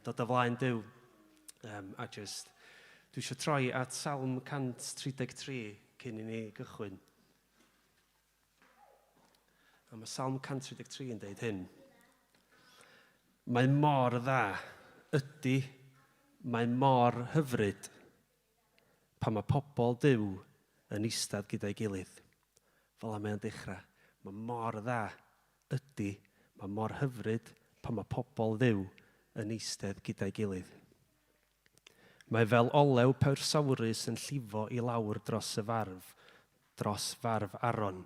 Dod o flaen Duw. Um, a just, dwi eisiau troi at Salm 133 cyn i ni gychwyn. A mae Salm 133 yn deud hyn. Mae mor dda, ydy, mae mor hyfryd, pan mae pobl Duw yn eistedd gyda'i gilydd. Fel yna mae o'n dechrau. Mae mor dda, ydy, mae mor hyfryd pan mae pobl Dduw yn eistedd gyda'i gilydd. Mae fel olew persawrus yn llifo i lawr dros y farf, dros farf Aaron.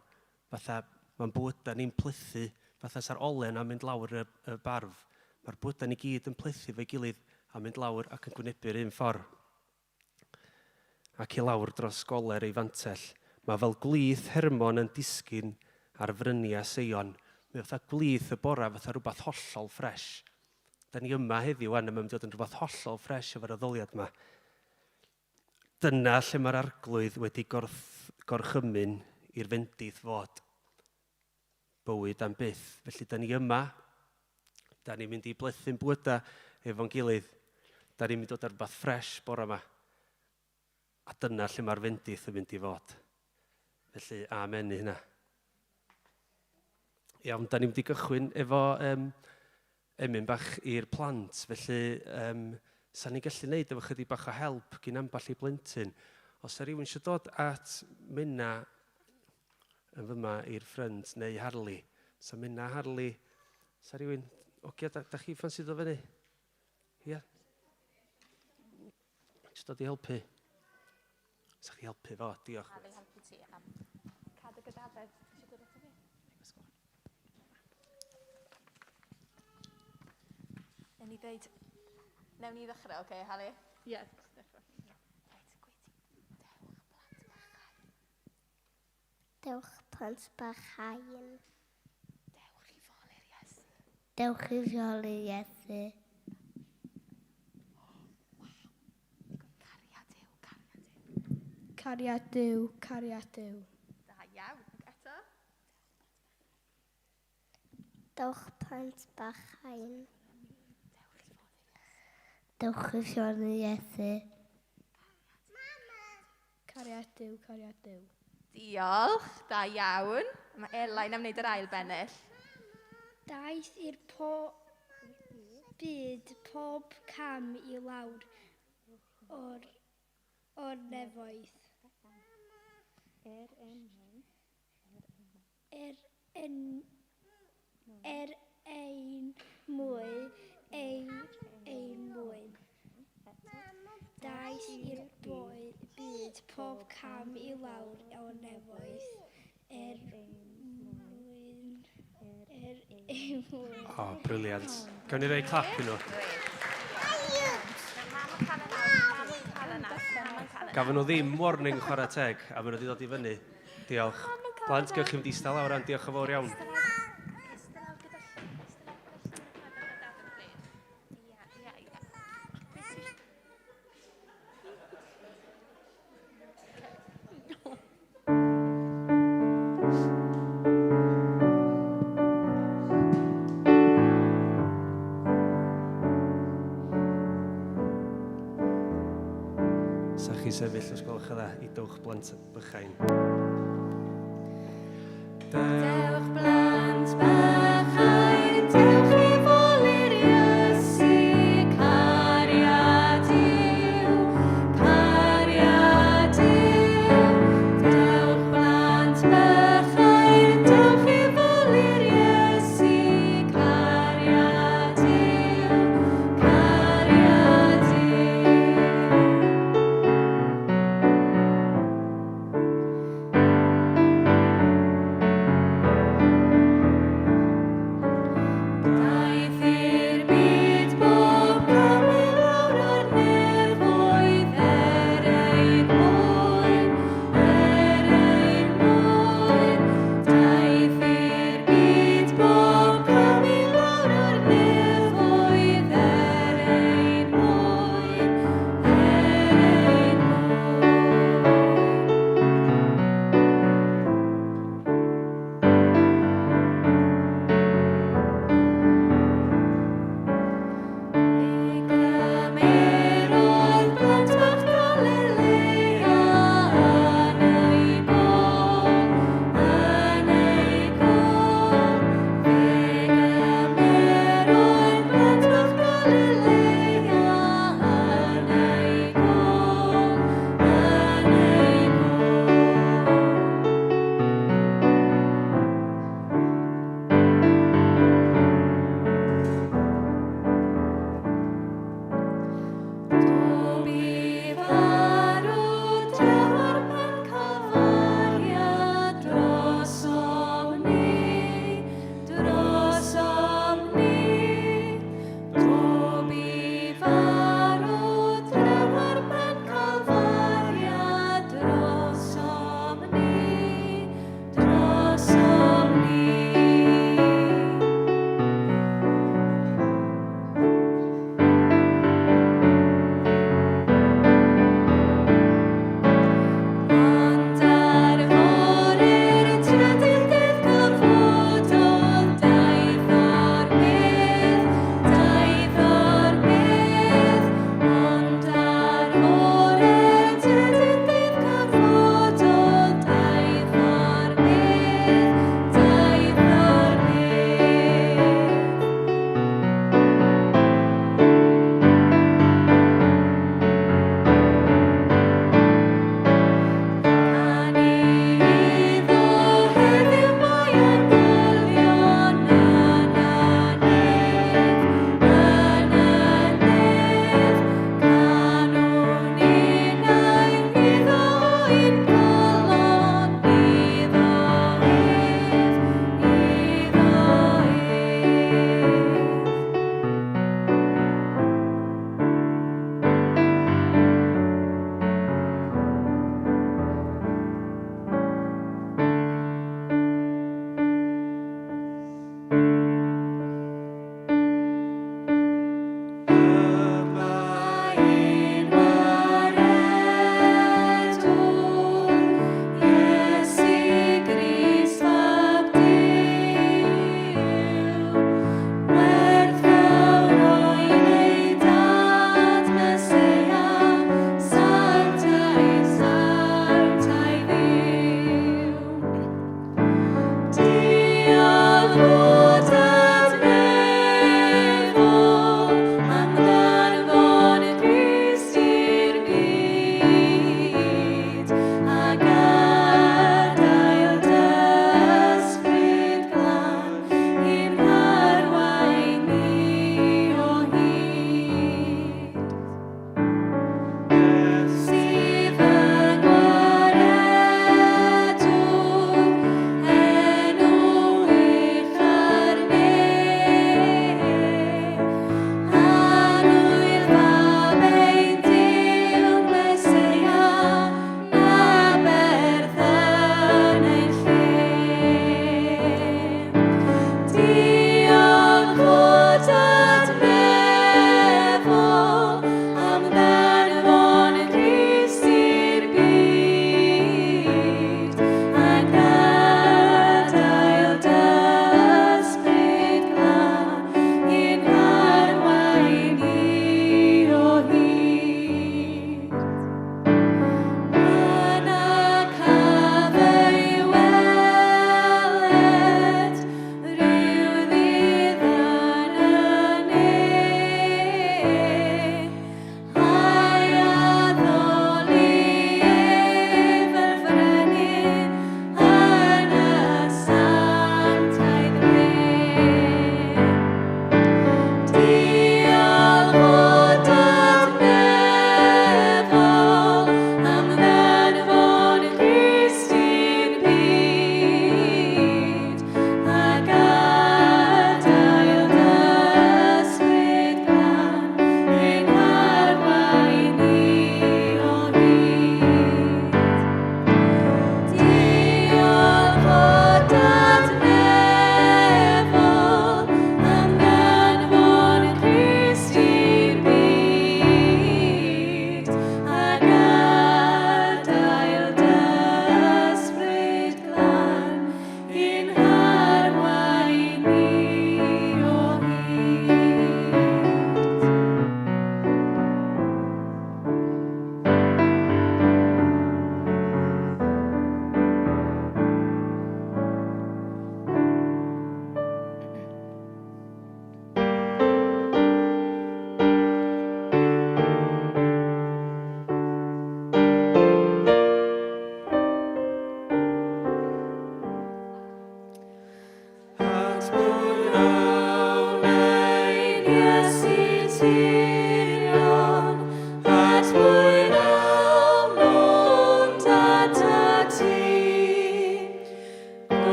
Fatha, mae'n bywydau ni'n plethu, fatha sa'r olew yna'n mynd lawr y, y barf. Mae'r bywydau ni gyd yn plethu fo'i gilydd a mynd lawr ac yn gwynebu'r un ffordd. Ac i lawr dros goler ei fantell. Mae fel gwlith Hermon yn disgyn ar fryniau Seion. Mae fatha gwlith y bora, fatha rhywbeth hollol ffresh. Da ni yma heddiw wan, a mae'n mynd i fod yn rhywbeth hollol ffresh efo'r addoliad yma. Dyna lle mae'r arglwydd wedi gorth, gorchymyn i'r fendith fod. Bywyd am byth. Felly da ni yma, da ni'n mynd i blethu'n bwyda efo'n gilydd, da ni'n mynd i dod ar rhywbeth ffresh bore yma. A dyna lle mae'r fendith yn mynd i fod. Felly, amen i hynna. Iawn, da ni'n mynd i gychwyn efo um, emyn bach i'r plant, felly um, sa ni'n gallu neud efo chydig bach o help gyn ambell i blentyn. Os yna rhywun eisiau dod at Minna yn fyma i'r ffrynt neu Harley, sa Minna, Harley, sa rhywun, ogia, da, da chi ffansi dod fyny? Ia? Jyst dod i helpu. Sa chdi helpu fo, diolch. A fi helpu ti am cadw gydafedd. Ti eisiau dod ato fi? Newn ni ddeud... Newn ni ddechrau, oce, okay, Hali? Ie, yeah, dechrau. Reit, gweud ti, dewch plant bachau. Dewch plant bachau. Dewch i foli'r Iesu. Dewch i foli'r Iesu. Cariad Duw, cariad Duw. Cariad Duw, cariad Duw. Da iawn. Ac eto. Dewch plant bachau. Dewch i foli'r Iesu. Cariad Duw, cariad Duw. Diolch, da iawn. Mae Elain am wneud yr ail bennill. Daeth i'r po byd pob cam i lawr o'r, o'r nefoedd. Er en, er ein mwy, ein, ein mwyn. Daeth i'r boi, byd pob cam i lawr o'r nefoedd, er mwyn, er ein mwyn. O, oh, briliant. Gawn ni roi clap i nhw. Gafon nhw ddim warning chwarae teg, a maen nhw wedi dod i fyny. Diolch. Plant, gewch chi fynd i eistedd lawr rwan. Diolch yn fawr iawn. Sa chi'n sefyll os gwelwch yn dda i dowch blant bychain. Dewch blant bychain, dewch i foli'r Iesu, cariad yw, cariad yw. Dewch blant bychain, dewch i foli'r Iesu, cariad yw, cariad yw.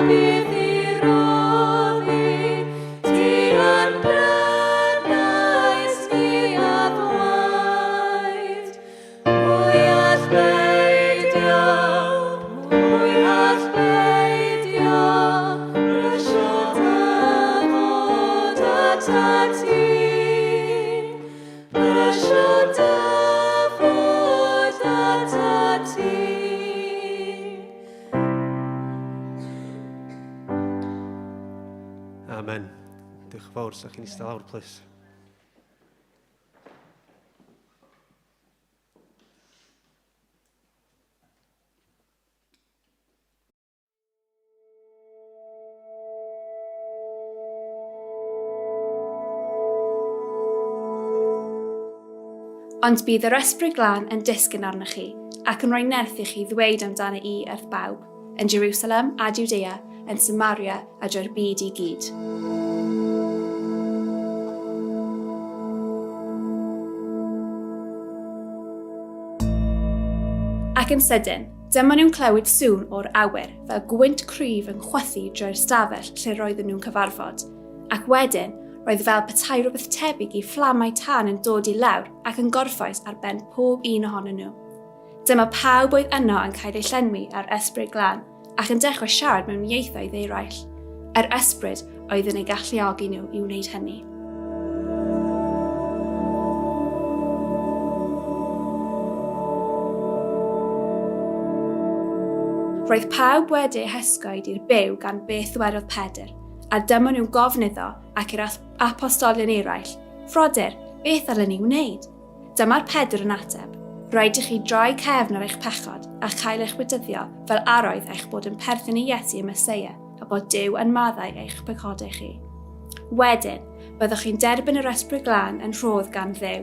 bydd i roddi, ti a'n prynais ni â gwaed. Pwy all beidio, pwy all beidio, brysio dyfod atat ti? Brysio dyfod atat ti. Amen. Diolch yn fawr. Sa chi'n eistedd lawr, plis. Ond bydd yr Ysbryd Glân yn disgyn arnoch chi, ac yn rhoi nerth i chi ddweud amdano i wrth bawb, yn Jerusalem a Jwdea, yn Samaria a drwy'r byd i gyd. Ac yn sydyn, dyma nhw'n clywed sŵn o'r awyr fel gwynt cryf yn chwythu drwy'r stafell lle roedden nhw'n cyfarfod, ac wedyn roedd fel petai rhywbeth tebyg i fflamau tân yn dod i lawr ac yn gorffwys ar ben pob un ohonyn nhw. Dyma pawb oedd yno yn cael eu llenwi â'r Ysbryd Glân ac yn dechrau siarad mewn ieithoedd eraill. Yr Ysbryd oedd yn eu galluogi nhw i wneud hynny. Roedd pawb wedi eu hysgoed i'r byw gan beth ddywedodd Pedr, a dyma nhw'n gofyn iddo ac i'r apostolion eraill, Frodyr, beth ddylen ni wneud? Dyma'r Pedr yn ateb, Rhaid i chi droi cefn ar eich pechod a chael eich bedyddio fel arwydd eich bod yn perthyn i Iesu y Meseia a bod Duw yn maddau eich pechodau chi. Wedyn, byddwch chi'n derbyn yr Ysbryd Glân yn rhodd gan Dduw.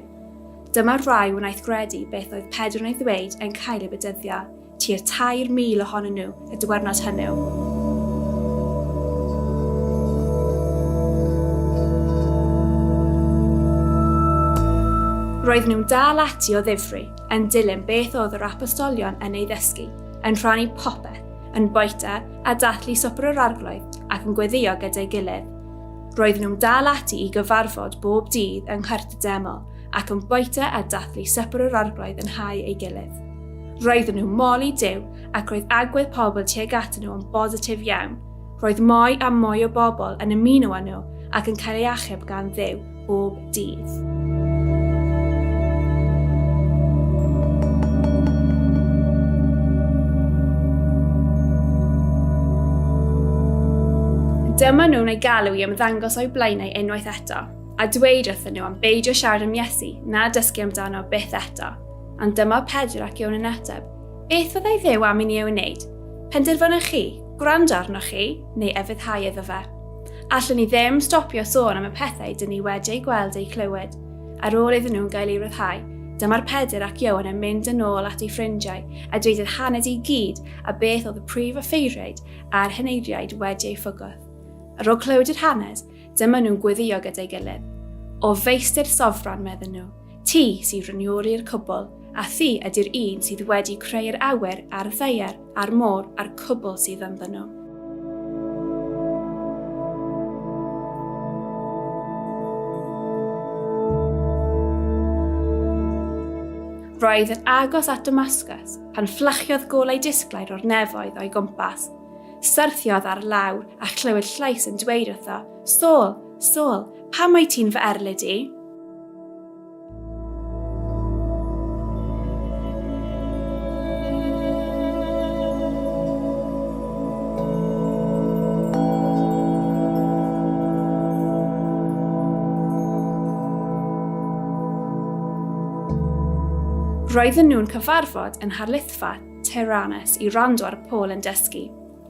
Dyma'r rhai wnaeth gredu beth oedd Pedr yn ei ddweud yn cael eu bedyddio, tua 3,000 ohonyn nhw y diwrnod hwnnw. Roedd nhw'n dal ati o ddifri, yn dilyn beth oedd yr apostolion yn ei ddysgu, yn rhannu popeth, yn bwyta a dathlu Swper yr Arglwydd ac yn gweddïo gyda'i gilydd. Roedd nhw'n dal ati i gyfarfod bob dydd yng Nghwrt y Deml ac yn bwyta a dathlu Swper yr Arglwydd yn nhai ei gilydd. Roedden nhw'n moli Duw ac roedd agwedd pobl tuag atyn nhw yn bositif iawn. Roedd mwy a mwy o bobl yn ymuno â nhw ac yn cael ei achub gan Dduw bob dydd. Dyma nhw'n ei galw i ymddangos o'u blaenau unwaith eto, a dweud wrthyn nhw am beidio siarad am Iesu na dysgu amdano byth eto. Ond dyma Pedr ac Ioan yn ateb, Beth fyddai Dduw am i ni ei wneud? Penderfynwch chi, gwrando arnoch chi, neu efuddhau iddo fe. Allwn ni ddim stopio sôn am y pethau dyn ni wedi eu gweld eu clywed. Ar ôl iddyn nhw'n gael eu rhyddhau, dyma'r Pedr ac Ioan yn mynd yn ôl at eu ffrindiau a dweud yr hanes i gyd a beth oedd y prif offeiriaid a'r heneidriaid wedi ei fygwth. Ar ôl clywed yr hanes, Dyma nhw'n gweddïo gyda'i gilydd. O feistr sofran, medden nhw, ti sy'n rhyniori'r cwbl, a thi ydy'r un sydd wedi creu'r awyr a'r ddaear a'r môr a'r cwbl sydd ynddyn nhw. Roedd yn agos at Damascus pan fflachiodd golau disglair o'r nefoedd o'i gwmpas. Syrthiodd ar lawr a chlywed llais yn dweud wrtho, Saul, Saul, pam wyt ti'n fy erlid i? Roedden nhw'n cyfarfod yn Harlithfa Tyrannus i wrando ar Paul yn dysgu.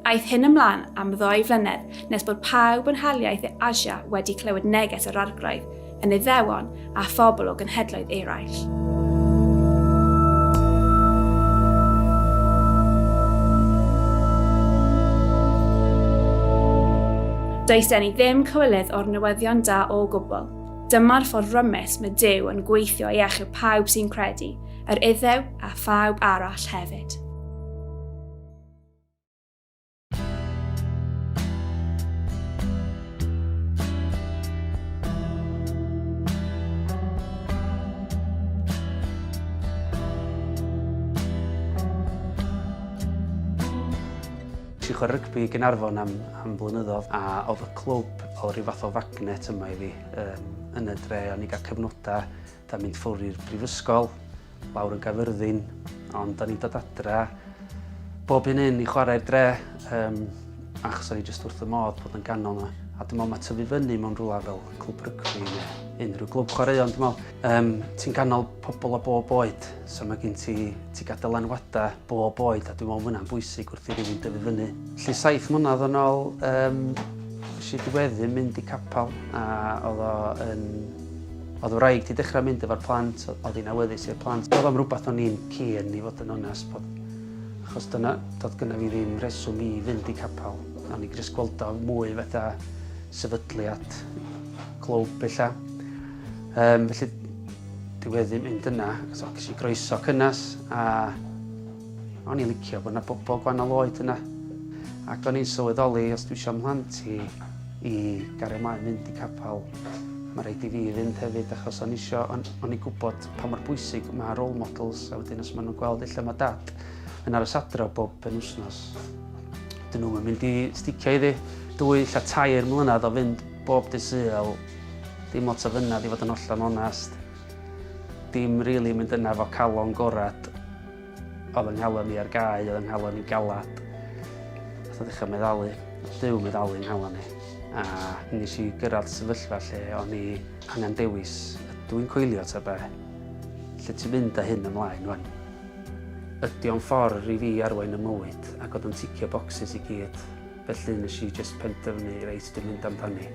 Aeth hyn ymlaen am ddou flynedd nes bod pawb yn haliaeth Asia wedi clywed neges yr Arglwydd, yn Iddewon a phobl o genhedloedd eraill. Does gen i ddim cywilydd o'r newyddion da o gwbl. Dyma'r ffordd rymus mae Duw yn gweithio i achub pawb sy'n credu, yr Iddew a phawb arall hefyd. Nes i chwarae rygbi i Gaernarfon am, am blynyddoedd a oedd y clwb oedd rhyw fath o fagnet yma i fi um, yn y dre. O'n i gael cyfnodau da mynd ffwrdd i'r brifysgol, lawr yn Gaerfyrddin, ond o'n i'n dod adra bob un un i chwarae'r dre, um, achos o'n i jyst wrth y modd bod yn ganol yna. A dwi'n meddwl mae tyfu fyny mewn rhywle fel clwb rygbi neu unrhyw glwb chwaraeon, dwi'n meddwl, um, ti'n ganol pobl o bob oed, so mae gen ti, ti gael dylanwadau bob oed, a dwi'n meddwl mae hwnna'n bwysig wrth i rywun dyfu fyny. Felly saith mlynedd yn ôl, um, nes i diweddu mynd i capel, a oedd o yn Oedd y wraig 'di dechrau mynd efo'r plant, oedd hi'n awyddus i'r plant. Oedd o'm rhywbeth o'n i'n keen i fod yn onest, bod, achos dyna, doedd gynna fi ddim rheswm i fynd i capel. O'n i jyst gweld o mwy fatha sefydliad clwb ella. Um, felly diweddu mynd yna, so ges i groeso cynnes a o'n i'n licio bod yna bobl gwahanol oed yna. Ac o'n i'n sylweddoli, os dwi eisiau mhlant i, i gario mlaen mynd i capel, mae rhaid i fi fynd hefyd, achos o'n isio, o'n, o'n i gwybod pa mor bwysig mae role models, a wedyn os maen nhw'n gweld ella mae dad yn aros adra bob penwythnos, dyn nhw'n mynd i sticio iddi. Dwy, ella tair mlynedd o fynd bob dydd Sul, dim lot o fynadd i fod yn hollol onest. Dim rili really mynd yna fo calon gorad. Oedd yng nghalon i ar gau, oedd yng nghalon i galad. Nath o ddechrau meddalu, Duw meddalu yng nghalon i. A nes i gyrraedd sefyllfa lle o'n i angen dewis, ydw i'n coelio ta be? Lle ti'n mynd â hyn ymlaen wan? Ydy o'n ffordd i fi arwain y mywyd ac oedd o'n ticio bocsys i gyd. Felly nes i jyst penderfynu, reit, dwi'n mynd amdani.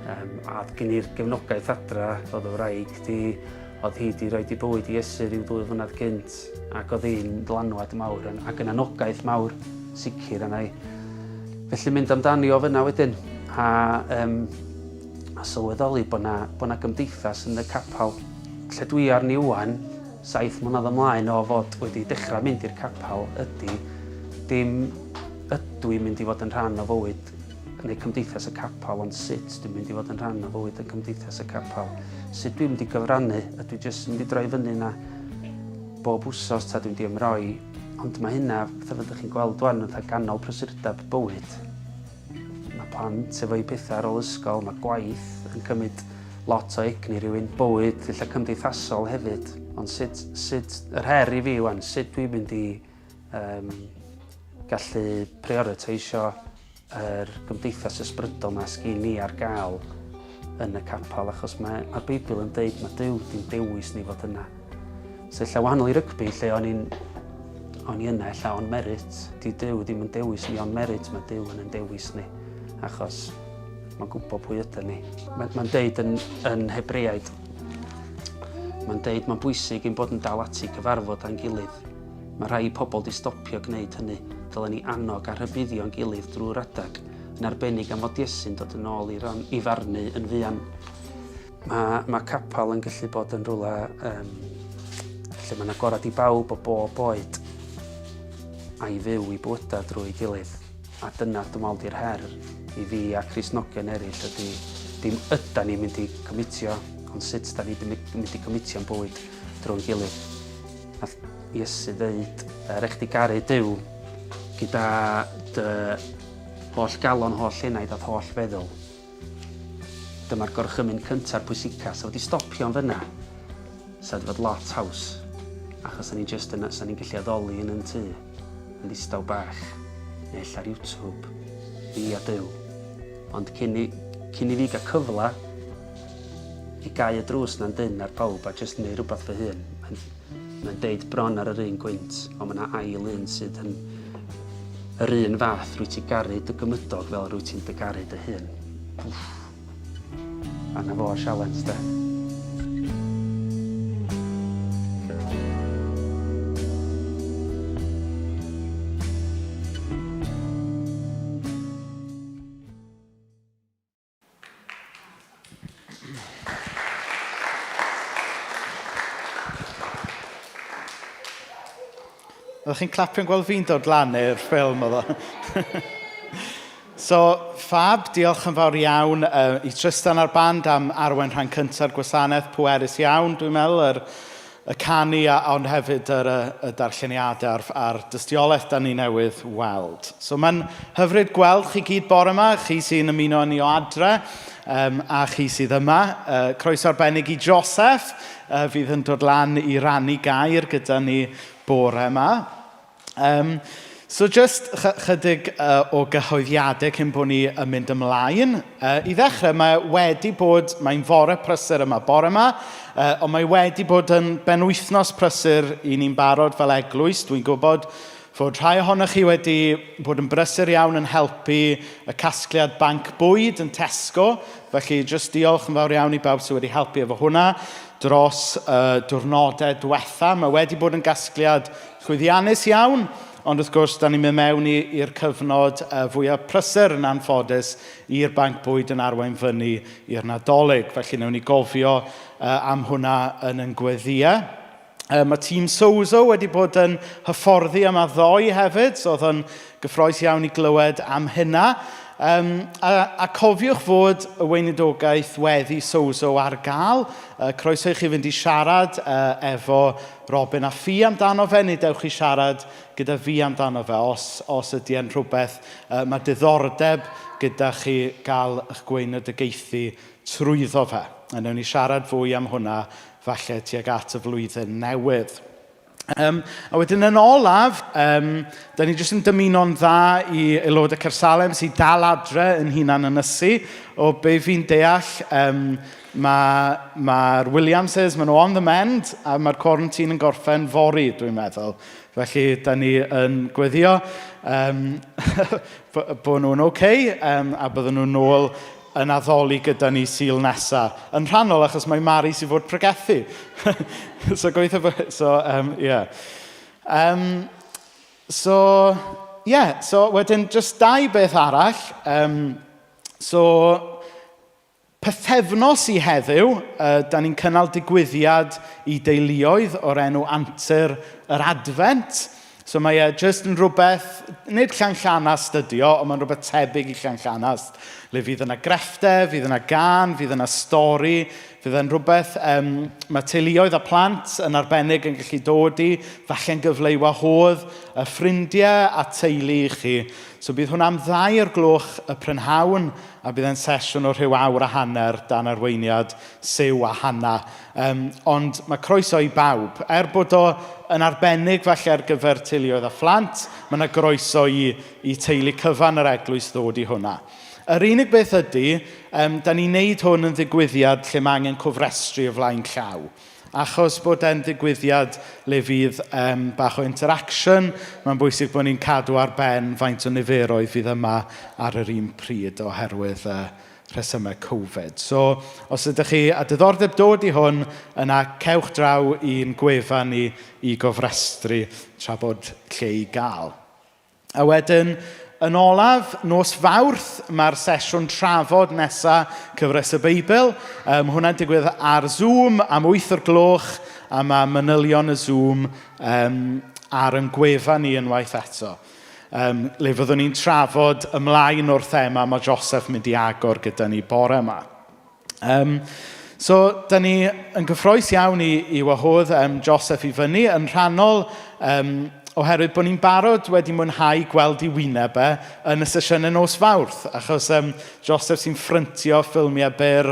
Um, a oedd gen i'r gefnogaeth adra, oedd y wraig di, oedd hi di rhoi di bywyd i Iesu rhyw ddwy flynedd gynt, ac oedd hi'n ddylanwad mawr ac yn anogaeth mawr sicr yna i. Felly mynd amdani o fyna wedyn, a, um, a sylweddoli bod na, bod na gymdeithas yn y capel. Lle dwi arni wan, saith mlynedd ymlaen o fod wedi dechrau mynd i'r capel ydy dim ydw i'n mynd i fod yn rhan o fywyd neu cymdeithas y capel, ond sut dwi'n mynd i fod yn rhan o fywyd yn cymdeithas y capel. Sut dwi'n mynd i gyfrannu, ydw i jyst yn mynd i droi fyny na bob wsos ta dwi'n mynd i ymroi. Ond mae hynna, fatha fel ydych chi'n gweld wan, fatha ganol prysurdeb bywyd. Mae plant efo'u pethau ar ôl ysgol, mae gwaith yn cymryd lot o egni rhywun, bywyd ella cymdeithasol hefyd. Ond sut, sut, yr her i fi wan, sut dwi'n mynd i um, gallu prioriteisio yr gymdeithas ysbrydol na sgyn ni ar gael yn y capel, achos mae'r mae Beibl yn deud mae Duw di'n dewis ni fod yna. So ella wahanol i rygbi, lle o'n i'n o'n i yna ella on merit, di Duw ddim yn dewis ni on merit, mae Duw yn yn dewis ni, achos mae'n gwybod pwy ydyn ni. Mae'n mae deud yn, yn Hebreaid, mae'n deud mae'n bwysig ein bod yn dal ati cyfarfod â'n gilydd. Mae rhai pobl 'di stopio gwneud hynny, dylen ni annog a rhybuddio'n gilydd drwy'r adeg, yn arbennig am fod Iesu'n dod yn ôl i, ran, i farnu yn fuan. Mae, mae capel yn gallu bod yn rhywle um, lle mae'n agored i bawb o bob oed a'i fyw i bywydau drwy gilydd. A dyna dwi'n meddwl di'r her i fi a Cristnogion eraill ydy dim yda ni'n mynd i cymitio, ond sut da ni'n mynd i cymitio'n bywyd drwy'n gilydd. Nath Iesu ddeud, rhaid chdi garu Duw gyda dy holl galon, holl enaid a holl feddwl. Dyma'r gorchymyn cynta'r pwysica. Sa wedi stopio yn fyna, sa wedi fod lot haws. Achos sa ni'n just yn, sa ni'n gallu addoli yn yn tŷ, yn ddistaw bach, neu ella ar YouTube, fi a Duw. Ond cyn i, cyn i fi gael cyfle i gau y drws na'n dynn ar pawb a jyst neud rhywbeth fy hun, mae'n mae'n deud bron ar yr un gwynt, ond mae yna ail un sydd yn yr un fath, rwyt ti'n garu dy gymydog fel rwyt ti'n dy garu dy hun. Wff. A na fo'r sialens de. Oeddech chi'n clapio'n gweld fi'n dod lan i'r ffilm oedd o? so, Fab, diolch yn fawr iawn uh, i Tristan a'r band am arwain rhan cyntaf gwasanaeth pwerus iawn, dwi'n meddwl, yr, y canu, a, ond hefyd yr, y, y darlleniadau a'r, a'r dystiolaeth da ni newydd weld. So mae'n hyfryd gweld chi gyd bore yma, chi sy'n ymuno â ni o adre, um, a chi sydd yma. Croeso arbennig i Joseph, fydd yn dod lan i rannu gair gyda ni bore yma. So just chydig o gyhoeddiadau cyn bod ni yn mynd ymlaen. I ddechrau, mae wedi bod, mae'n fore prysur yma bore yma, ond mae wedi bod yn benwythnos prysur i ni'n barod fel eglwys. Dwi'n gwybod fod rhai ohonoch chi wedi bod yn brysur iawn yn helpu y casgliad banc bwyd yn Tesco. Felly, jyst diolch yn fawr iawn i bawb sydd wedi helpu efo hwnna dros y diwrnodau diwetha. Mae wedi bod yn gasgliad llwyddiannus iawn, ond wrth gwrs, da ni'n mynd mewn i'r cyfnod fwyaf prysur yn anffodus i'r banc bwyd yn arwain fyny i'r Nadolig. Felly, wnawn ni gofio am hwnna yn ein gweddïau. Mae tîm Sozo wedi bod yn hyfforddi yma ddoe hefyd, so oedd yn gyffrous iawn i glywed am hynna. A cofiwch fod y weinidogaeth weddi Sozo ar gael. Croeso i chi fynd i siarad efo Robin a fi amdano fe, neu dewch i siarad gyda fi amdano fe os ydy e'n rhywbeth mae diddordeb gyda chi gael eich gweinidogaethu trwyddo fe. A wnawn ni siarad fwy am hwnna falle tuag at y flwyddyn newydd. A wedyn yn olaf, da ni jyst yn dymuno'n dda i aelodau Caersalem sydd dal adre yn hunan ynysu. O be fi'n deall, mae'r Williamses, maen nhw on the mend, a mae'r quarantine yn gorffen fory, dwi'n meddwl. Felly, da ni yn gweddio bod nhw'n oce, okay, a bydden nhw'n nôl yn addoli gyda ni Sul nesa. Yn rhannol achos mae Mari sy'n fod pregethu. So gobeithio so, yeah. So, yeah, so wedyn just dau beth arall. So, pythefnos i heddiw, da ni'n cynnal digwyddiad i deuluoedd o'r enw Antur yr Adfent. So mae e jyst yn rhywbeth, nid llanllanast ydi o, ond mae'n rhywbeth tebyg i llanllanast, le fydd yna grefftau, fydd yna gân, fydd yna stori, fydd e'n rhywbeth, mae teuluoedd a plant yn arbennig yn gallu dod i, falle'n gyfle i wahodd y ffrindiau a teulu i chi. So bydd hwnna am 2 o'r gloch y prynhawn, a bydd e'n sesiwn o rhyw awr a hanner dan arweiniad Siw a Hanna. Ond mae croeso i bawb. Er bod o yn arbennig falle ar gyfer teuluoedd a phlant, mae yna groeso i teulu cyfan yr eglwys ddod i hwnna. Yr unig beth ydy, da ni'n neud hwn yn ddigwyddiad lle mae angen cofrestru o flaen llaw. Achos bod e'n ddigwyddiad le fydd bach o interaction, mae'n bwysig bod ni'n cadw ar ben faint o niferoedd fydd yma ar yr un pryd oherwydd rhesymau Covid. So, os ydych chi â diddordeb dod i hwn, yna cewch draw i'n gwefan ni i gofrestru tra bod lle i gael. A wedyn, yn olaf, nos Fawrth, mae'r sesiwn trafod nesaf Cyfres y Beibl. Hwnna'n digwydd ar Zoom am 8 o'r gloch, a mae manylion y Zoom ar yn gwefan ni unwaith eto. Le fyddwn ni'n trafod ymlaen o'r thema mae Joseph mynd i agor gyda ni bore yma. So, da ni yn gyffrous iawn i wahodd Joseph i fyny yn rhannol oherwydd bod ni'n barod wedi mwynhau gweld ei wyneb e yn y sesiynau nos Fawrth, achos Joseph sy'n ffryntio ffilmiau byr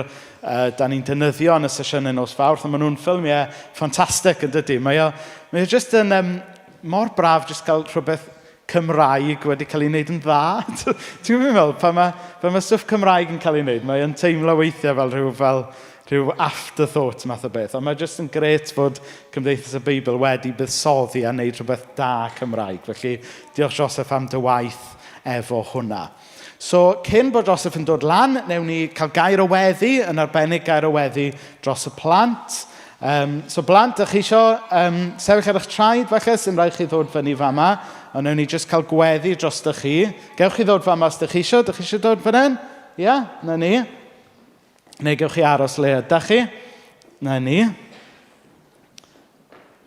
da ni'n defnyddio yn y sesiynau nos Fawrth, a maen nhw'n ffilmiau ffantastig yn dydy. Mae o jyst yn mor braf jyst cael rhywbeth Cymraeg wedi cael ei wneud yn dda. Ti'n meddwl, pan mae stwff Cymraeg yn cael ei wneud, mae yn teimlo weithiau fel rhyw afterthought math o beth. Ond mae jyst yn grêt fod Cymdeithas y Beibl wedi buddsoddi a wneud rhywbeth da Cymraeg. Felly, diolch Joseph am dy waith efo hwnna. So, cyn bod Joseph yn dod lan, newn ni cael gair o weddi, yn arbennig gair o weddi dros y plant. So, blant, ydych chi isio sefyll ar eich traed, falle, sy'n rhaid chi ddod fyny fama. Ond newn ni jyst cael gweddi dros chi. Gewch chi ddod fama os ydych chi isio. Ydych chi isio dod fan hyn? Ia, yeah? Na ni. Neu gewch chi aros le ydych chi. Na ni.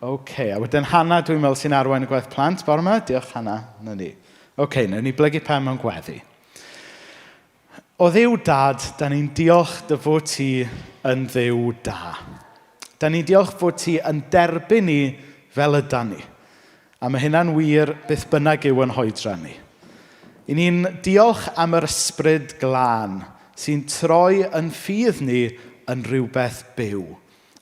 OK, a wedyn Hannah, dwi'n meddwl sy'n arwain y gwaith plant bore yma. Diolch, Hannah. Na ni. OK, newn ni blygu pen mewn gweddi. O Dduw Dad, da ni'n diolch dy fod ti yn Dduw da. Da ni'n diolch fod ti yn derbyn ni fel ydan ni. A mae hynna'n wir beth bynnag yw yn hoedran ni. I ni'n diolch am yr ysbryd glân sy'n troi yn ffydd ni yn rhywbeth byw.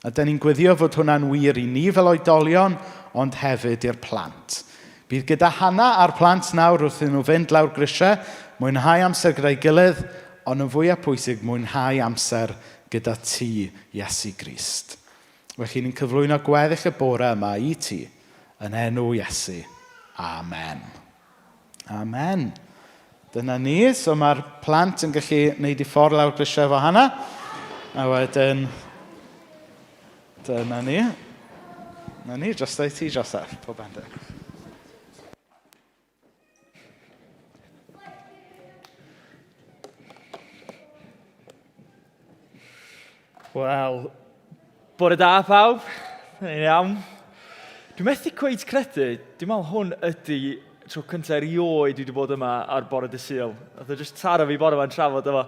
A da ni'n gweddio fod hwnna'n wir i ni fel oedolion, ond hefyd i'r plant. Bydd gyda Hana a'r plant nawr wrth iddyn nhw fynd lawr grisiau, mwynhau amser gyda'i gilydd, ond yn fwyaf pwysig, mwynhau amser gyda ti, Iesu Grist. Felly ni'n cyflwyno gweddill y bore yma i ti, yn enw Iesu. Amen. Amen. Dyna ni. So mae'r plant yn gallu gwneud i ffordd lawr grisiau efo Hana. A wedyn, dyna ni. Na ni, drosto i ti, Joseph. Pob bendith. Wel, bore da pawb. Yn iawn. Dwi'n methu cweit credu, dwi'n meddwl hwn ydy tro cyntaf erioed dwi wedi bod yma ar bore dy Sul. Nath o jyst taro fi bore yma'n trafod efo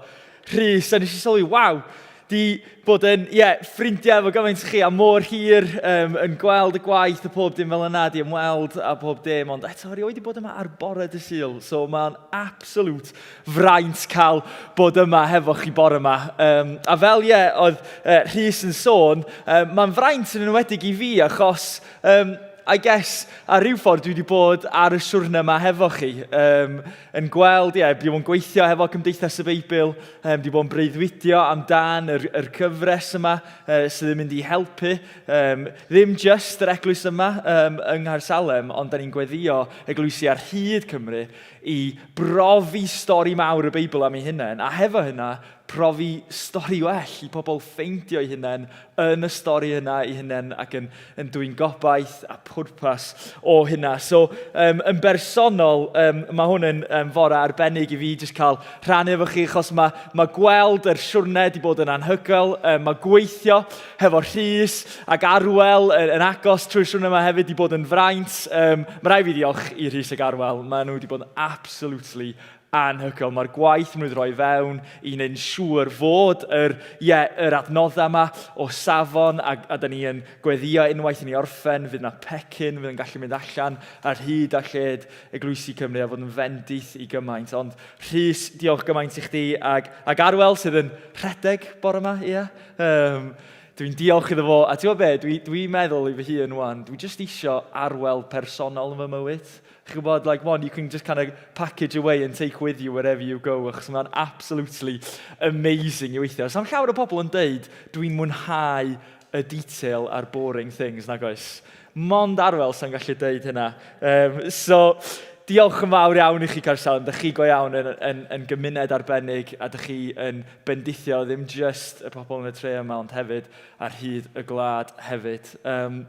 Rhys, a nes i sylwi, waw, di bod yn, ie, yeah, ffrindiau efo gymaint chi a mor hir um, yn gweld y gwaith a pob dim fel yna, di ymweld a pob dim, ond eto erioed di bod yma ar bore dy Sul, so mae'n absolute fraint cael bod yma hefo chi bore yma. Um, a fel ie, yeah, oedd uh, Rhys yn sôn, um, mae'n fraint yn enwedig i fi achos um, I guess, ar ryw ffordd dwi wedi bod ar y siwrne yma hefo chi. Um, yn gweld, ie, yeah, wedi bod yn gweithio hefo Cymdeithas y Beibl, um, wedi bod yn breuddwydio amdan yr, yr cyfres yma uh, sydd yn mynd i helpu. Um, ddim just yr eglwys yma um, yng Nghaersalem, ond da ni'n gweddio eglwysi ar hyd Cymru i brofi stori mawr y Beibl am ei hunain, a hefo hynna, profi stori well i pobl ffeindio eu hunain yn y stori yna eu hunain ac yn, yn dwyn gobaith a pwrpas o hynna. So, um, yn bersonol, um, mae hwn yn um, fore arbennig i fi jyst cael rhannu efo chi, achos mae, mae gweld yr siwrne wedi bod yn anhygoel, um, mae gweithio hefo Rhys ac Arwel yn, yn agos trwy'r siwrne yma hefyd wedi bod yn fraint. Um, mae rhaid fi ddiolch i Rhys ac Arwel, maen nhw wedi bod yn absolutely anhygoel. Mae'r gwaith maen nhw wedi rhoi fewn i wneud yn siŵr fod yr, yeah, yr adnoddau yma o safon a, a da ni yn gweddio unwaith i ni orffen, fydd yna pecyn fydd yn gallu mynd allan ar hyd a lled eglwysi Cymru a fod yn fendith i gymaint. Ond Rhys, diolch gymaint i chdi ag, ag Arwel sydd yn rhedeg bore yma, ie? Yeah? Um, dwi'n diolch iddo fo, a ti'n gwybod be, dwi'n dwi meddwl i fy hun wan, dwi jyst isio arwel personol yn fy mywyd. Chi'n gwybod, like one, you can just kind of package away and take with you wherever you go, achos mae'n absolutely amazing i weithio. So, am llawer o bobl yn deud, dwi'n mwynhau y detail a'r boring things, nag oes? Mond Arwel sy'n gallu deud hynna. Um, so, diolch yn fawr iawn i chi, Caersalem. Dych chi go iawn yn, yn, yn gymuned arbennig a dych chi yn bendithio ddim just y pobl yn y tre yma, ond hefyd ar hyd y gwlad hefyd. Um,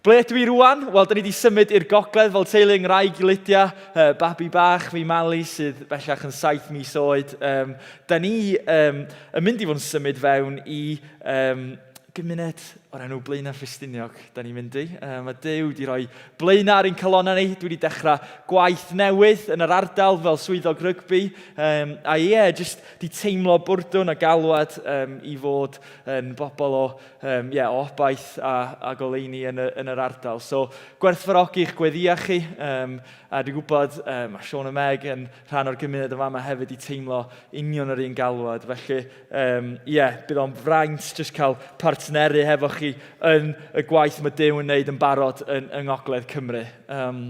Ble ydw i rwan? Wel, da ni wedi symud i'r gogledd fel teulu yng Nghraig i Lydia, uh, babi bach fi Mali sydd bellach yn saith mis oed. Um, da ni um, yn mynd i fod yn symud fewn i um, gymuned o'r enw Blaenau Ffestiniog, da ni'n mynd i. Um, mae Duw wedi rhoi Blaenau ar ein calonnau ni. Dwi wedi dechrau gwaith newydd yn yr ardal fel swyddog rygbi. Um, a ie, yeah, jyst di teimlo bwrdwn a galwad um, i fod yn bobl o, um, yeah, o obaith a, a goleuni yn, y, yn yr ardal. So, gwerthfawrogi eich gweddïau chi. Um, a dwi'n gwybod, um, mae Sean a Meg yn rhan o'r gymuned yma, mae hefyd i teimlo union yr un galwad. Felly, Yym, ie, yeah, bydd o'n fraint jyst cael partneru hefo chi yn y gwaith mae Duw yn wneud yn barod yn, yng Ngogledd Cymru. Um,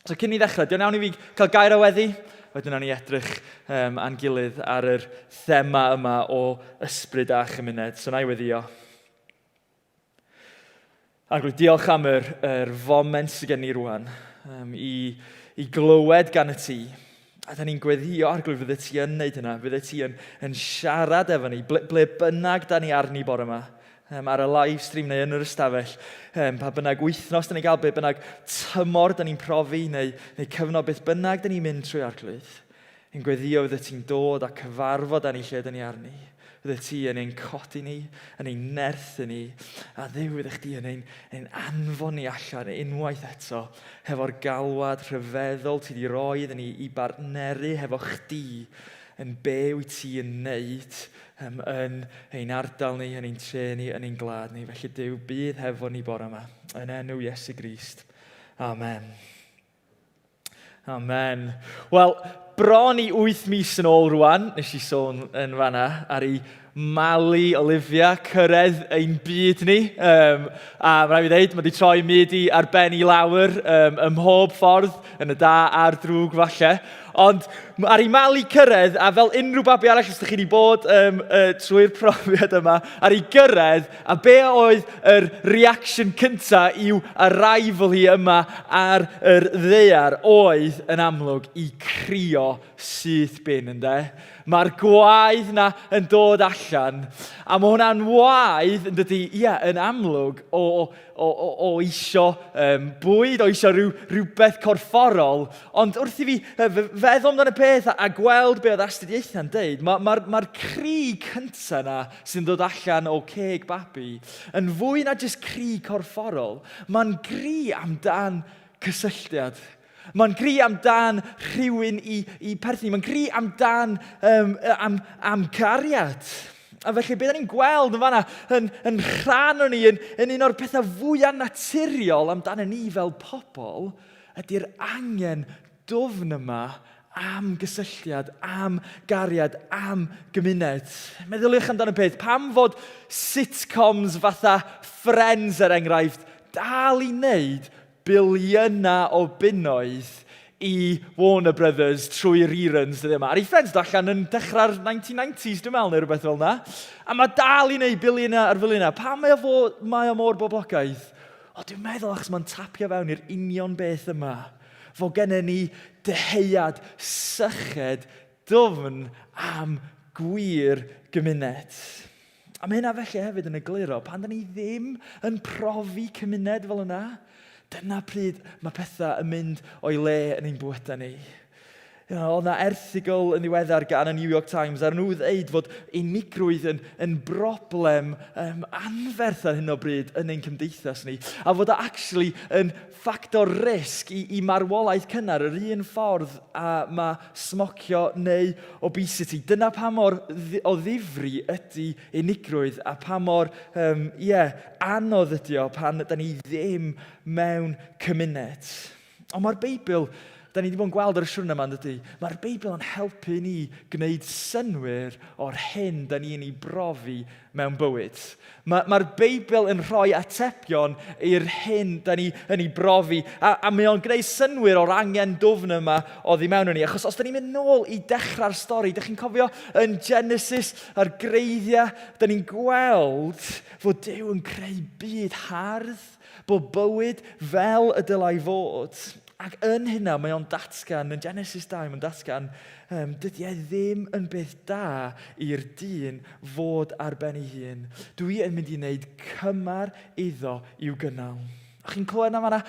so cyn i ddechrau, diolch iawn i fi cael gair o weddi. Wedyn nawn ni edrych um, a'n gilydd ar yr thema yma o ysbryd a chymuned. So na i weddio. Arglwydd, diolch am yr, yr foment sydd gen ni rwan um, i, i glywed gan y ti. A da ni'n gweddio, Arglwydd, fydde ti yn neud hynna, fydde ti yn, yn siarad efo ni, ble, ble bynnag da ni arni bore yma, um, ar y live stream neu yn yr ystafell, um, pa bynnag wythnos da ni'n gael, be bynnag tymor da ni'n profi, neu, neu cyfnod beth bynnag da ni'n mynd trwy Arglwydd. Yn gweddio fyddet ti'n dod a cyfarfod â ni lle dyn ni arni. Fyddet ti yn ein codi ni, yn ein nerthu ni, a Dduw fyddech chdi yn ein, ein anfon ni allan unwaith eto hefo'r galwad rhyfeddol ti di roi iddyn ni i bartneru hefo chdi yn be wyt ti yn wneud um, yn ein ardal ni, yn ein tre ni, yn ein gwlad ni. Felly Duw, bydd hefo ni bore yma. Yn enw Iesu Grist. Amen. Amen. Wel, bron i 8 mis yn ôl rwan, nes i sôn yn fanna, ar ei Mali, Olivia, cyrraedd ein byd ni. Um, a mae rhaid fi ddeud, mae wedi troi myd i ar ben i lawr um, ym mhob ffordd, yn y da a'r drwg falle. Ond ar ei Mali cyrraedd, a fel unrhyw babi arall os ydych chi wedi bod um, uh, trwy'r profiad yma, ar ei gyrraedd, a be oedd yr reaction cynta i'w arrival hi yma ar yr ddaear oedd yn amlwg i crio syth bin, ynde? Mae'r gwaedd 'na yn dod allan, a mae hwnna'n waedd, yn dydy, ie, yn amlwg, o, o, o, o isio um, bwyd, o isio rhyw, rhywbeth corfforol, ond wrth i fi feddwl amdano y peth a, a gweld be oedd astudiaethau'n deud, mae'r ma, ma, ma cri cyntaf yna sy'n dod allan o ceg babi yn fwy na jyst cri corfforol, mae'n gri amdan cysylltiad. Mae'n gri amdan rhywun i, i perthyn. Mae'n gri amdan um, am, am cariad. A felly, beth ni'n gweld yn fanna, yn, yn rhan o'n ni, yn, yn un o'r pethau fwyaf naturiol amdano ni fel pobl, ydy'r angen dwfn yma am gysylltiad, am gariad, am gymuned. Meddyliwch amdano peth, pam fod sitcoms fatha Friends, er enghraifft, dal i wneud biliynau o bunnoedd i Warner Brothers trwy reruns dyddiau yma. Ar ei Friends dod allan yn dechrau'r 1990s, dwi'n meddwl, neu rhywbeth fel yna. A mae dal i wneud biliynau ar filiynau. Pam mae o, fo, mae o mor boblogaidd? O, dwi'n meddwl achos mae'n tapio fewn i'r union beth yma. Fo gennym ni dyheuad syched dwfn am gwir gymuned. A mae hynna felly hefyd yn egluro, pan da ni ddim yn profi cymuned fel yna, dyna pryd mae pethau yn mynd o'i le yn ein bywydau ni. You know, oedd yna erthygl yn ddiweddar gan y New York Times ar nhw ddeud fod unigrwydd yn, yn broblem um, anferth ar hyn o bryd yn ein cymdeithas ni, a fod o actually yn ffactor risg i, i marwolaeth cynnar yr un ffordd a mae smocio neu obesity. Dyna pa mor o ddifri ydy unigrwydd a pa mor um, yeah, anodd ydy o pan da ni ddim mewn cymuned. Ond mae'r Beibl, da ni wedi bod yn gweld ar y siwrne yma, dydy? Mae'r Beibl yn helpu ni gwneud synnwyr o'r hyn da ni'n ei brofi mewn bywyd. Mae'r ma Beibl yn rhoi atebion i'r hyn da ni yn ei brofi, a, a mae o'n gwneud synnwyr o'r angen dwfn yma oddi mewn ni. Achos os da ni'n mynd nôl i dechrau'r stori, da chi'n cofio yn Genesis a'r greiddiau, da ni'n gweld fod Duw yn creu byd hardd, bod bywyd fel y dylai fod. Ac yn hynna, mae o'n datgan, yn Genesis 2, mae'n datgan, um, dydy e ddim yn beth da i'r dyn fod ar ben ei hun. Dwi yn mynd i wneud cymar iddo i'w gynnal. A chi'n clywed na fanna?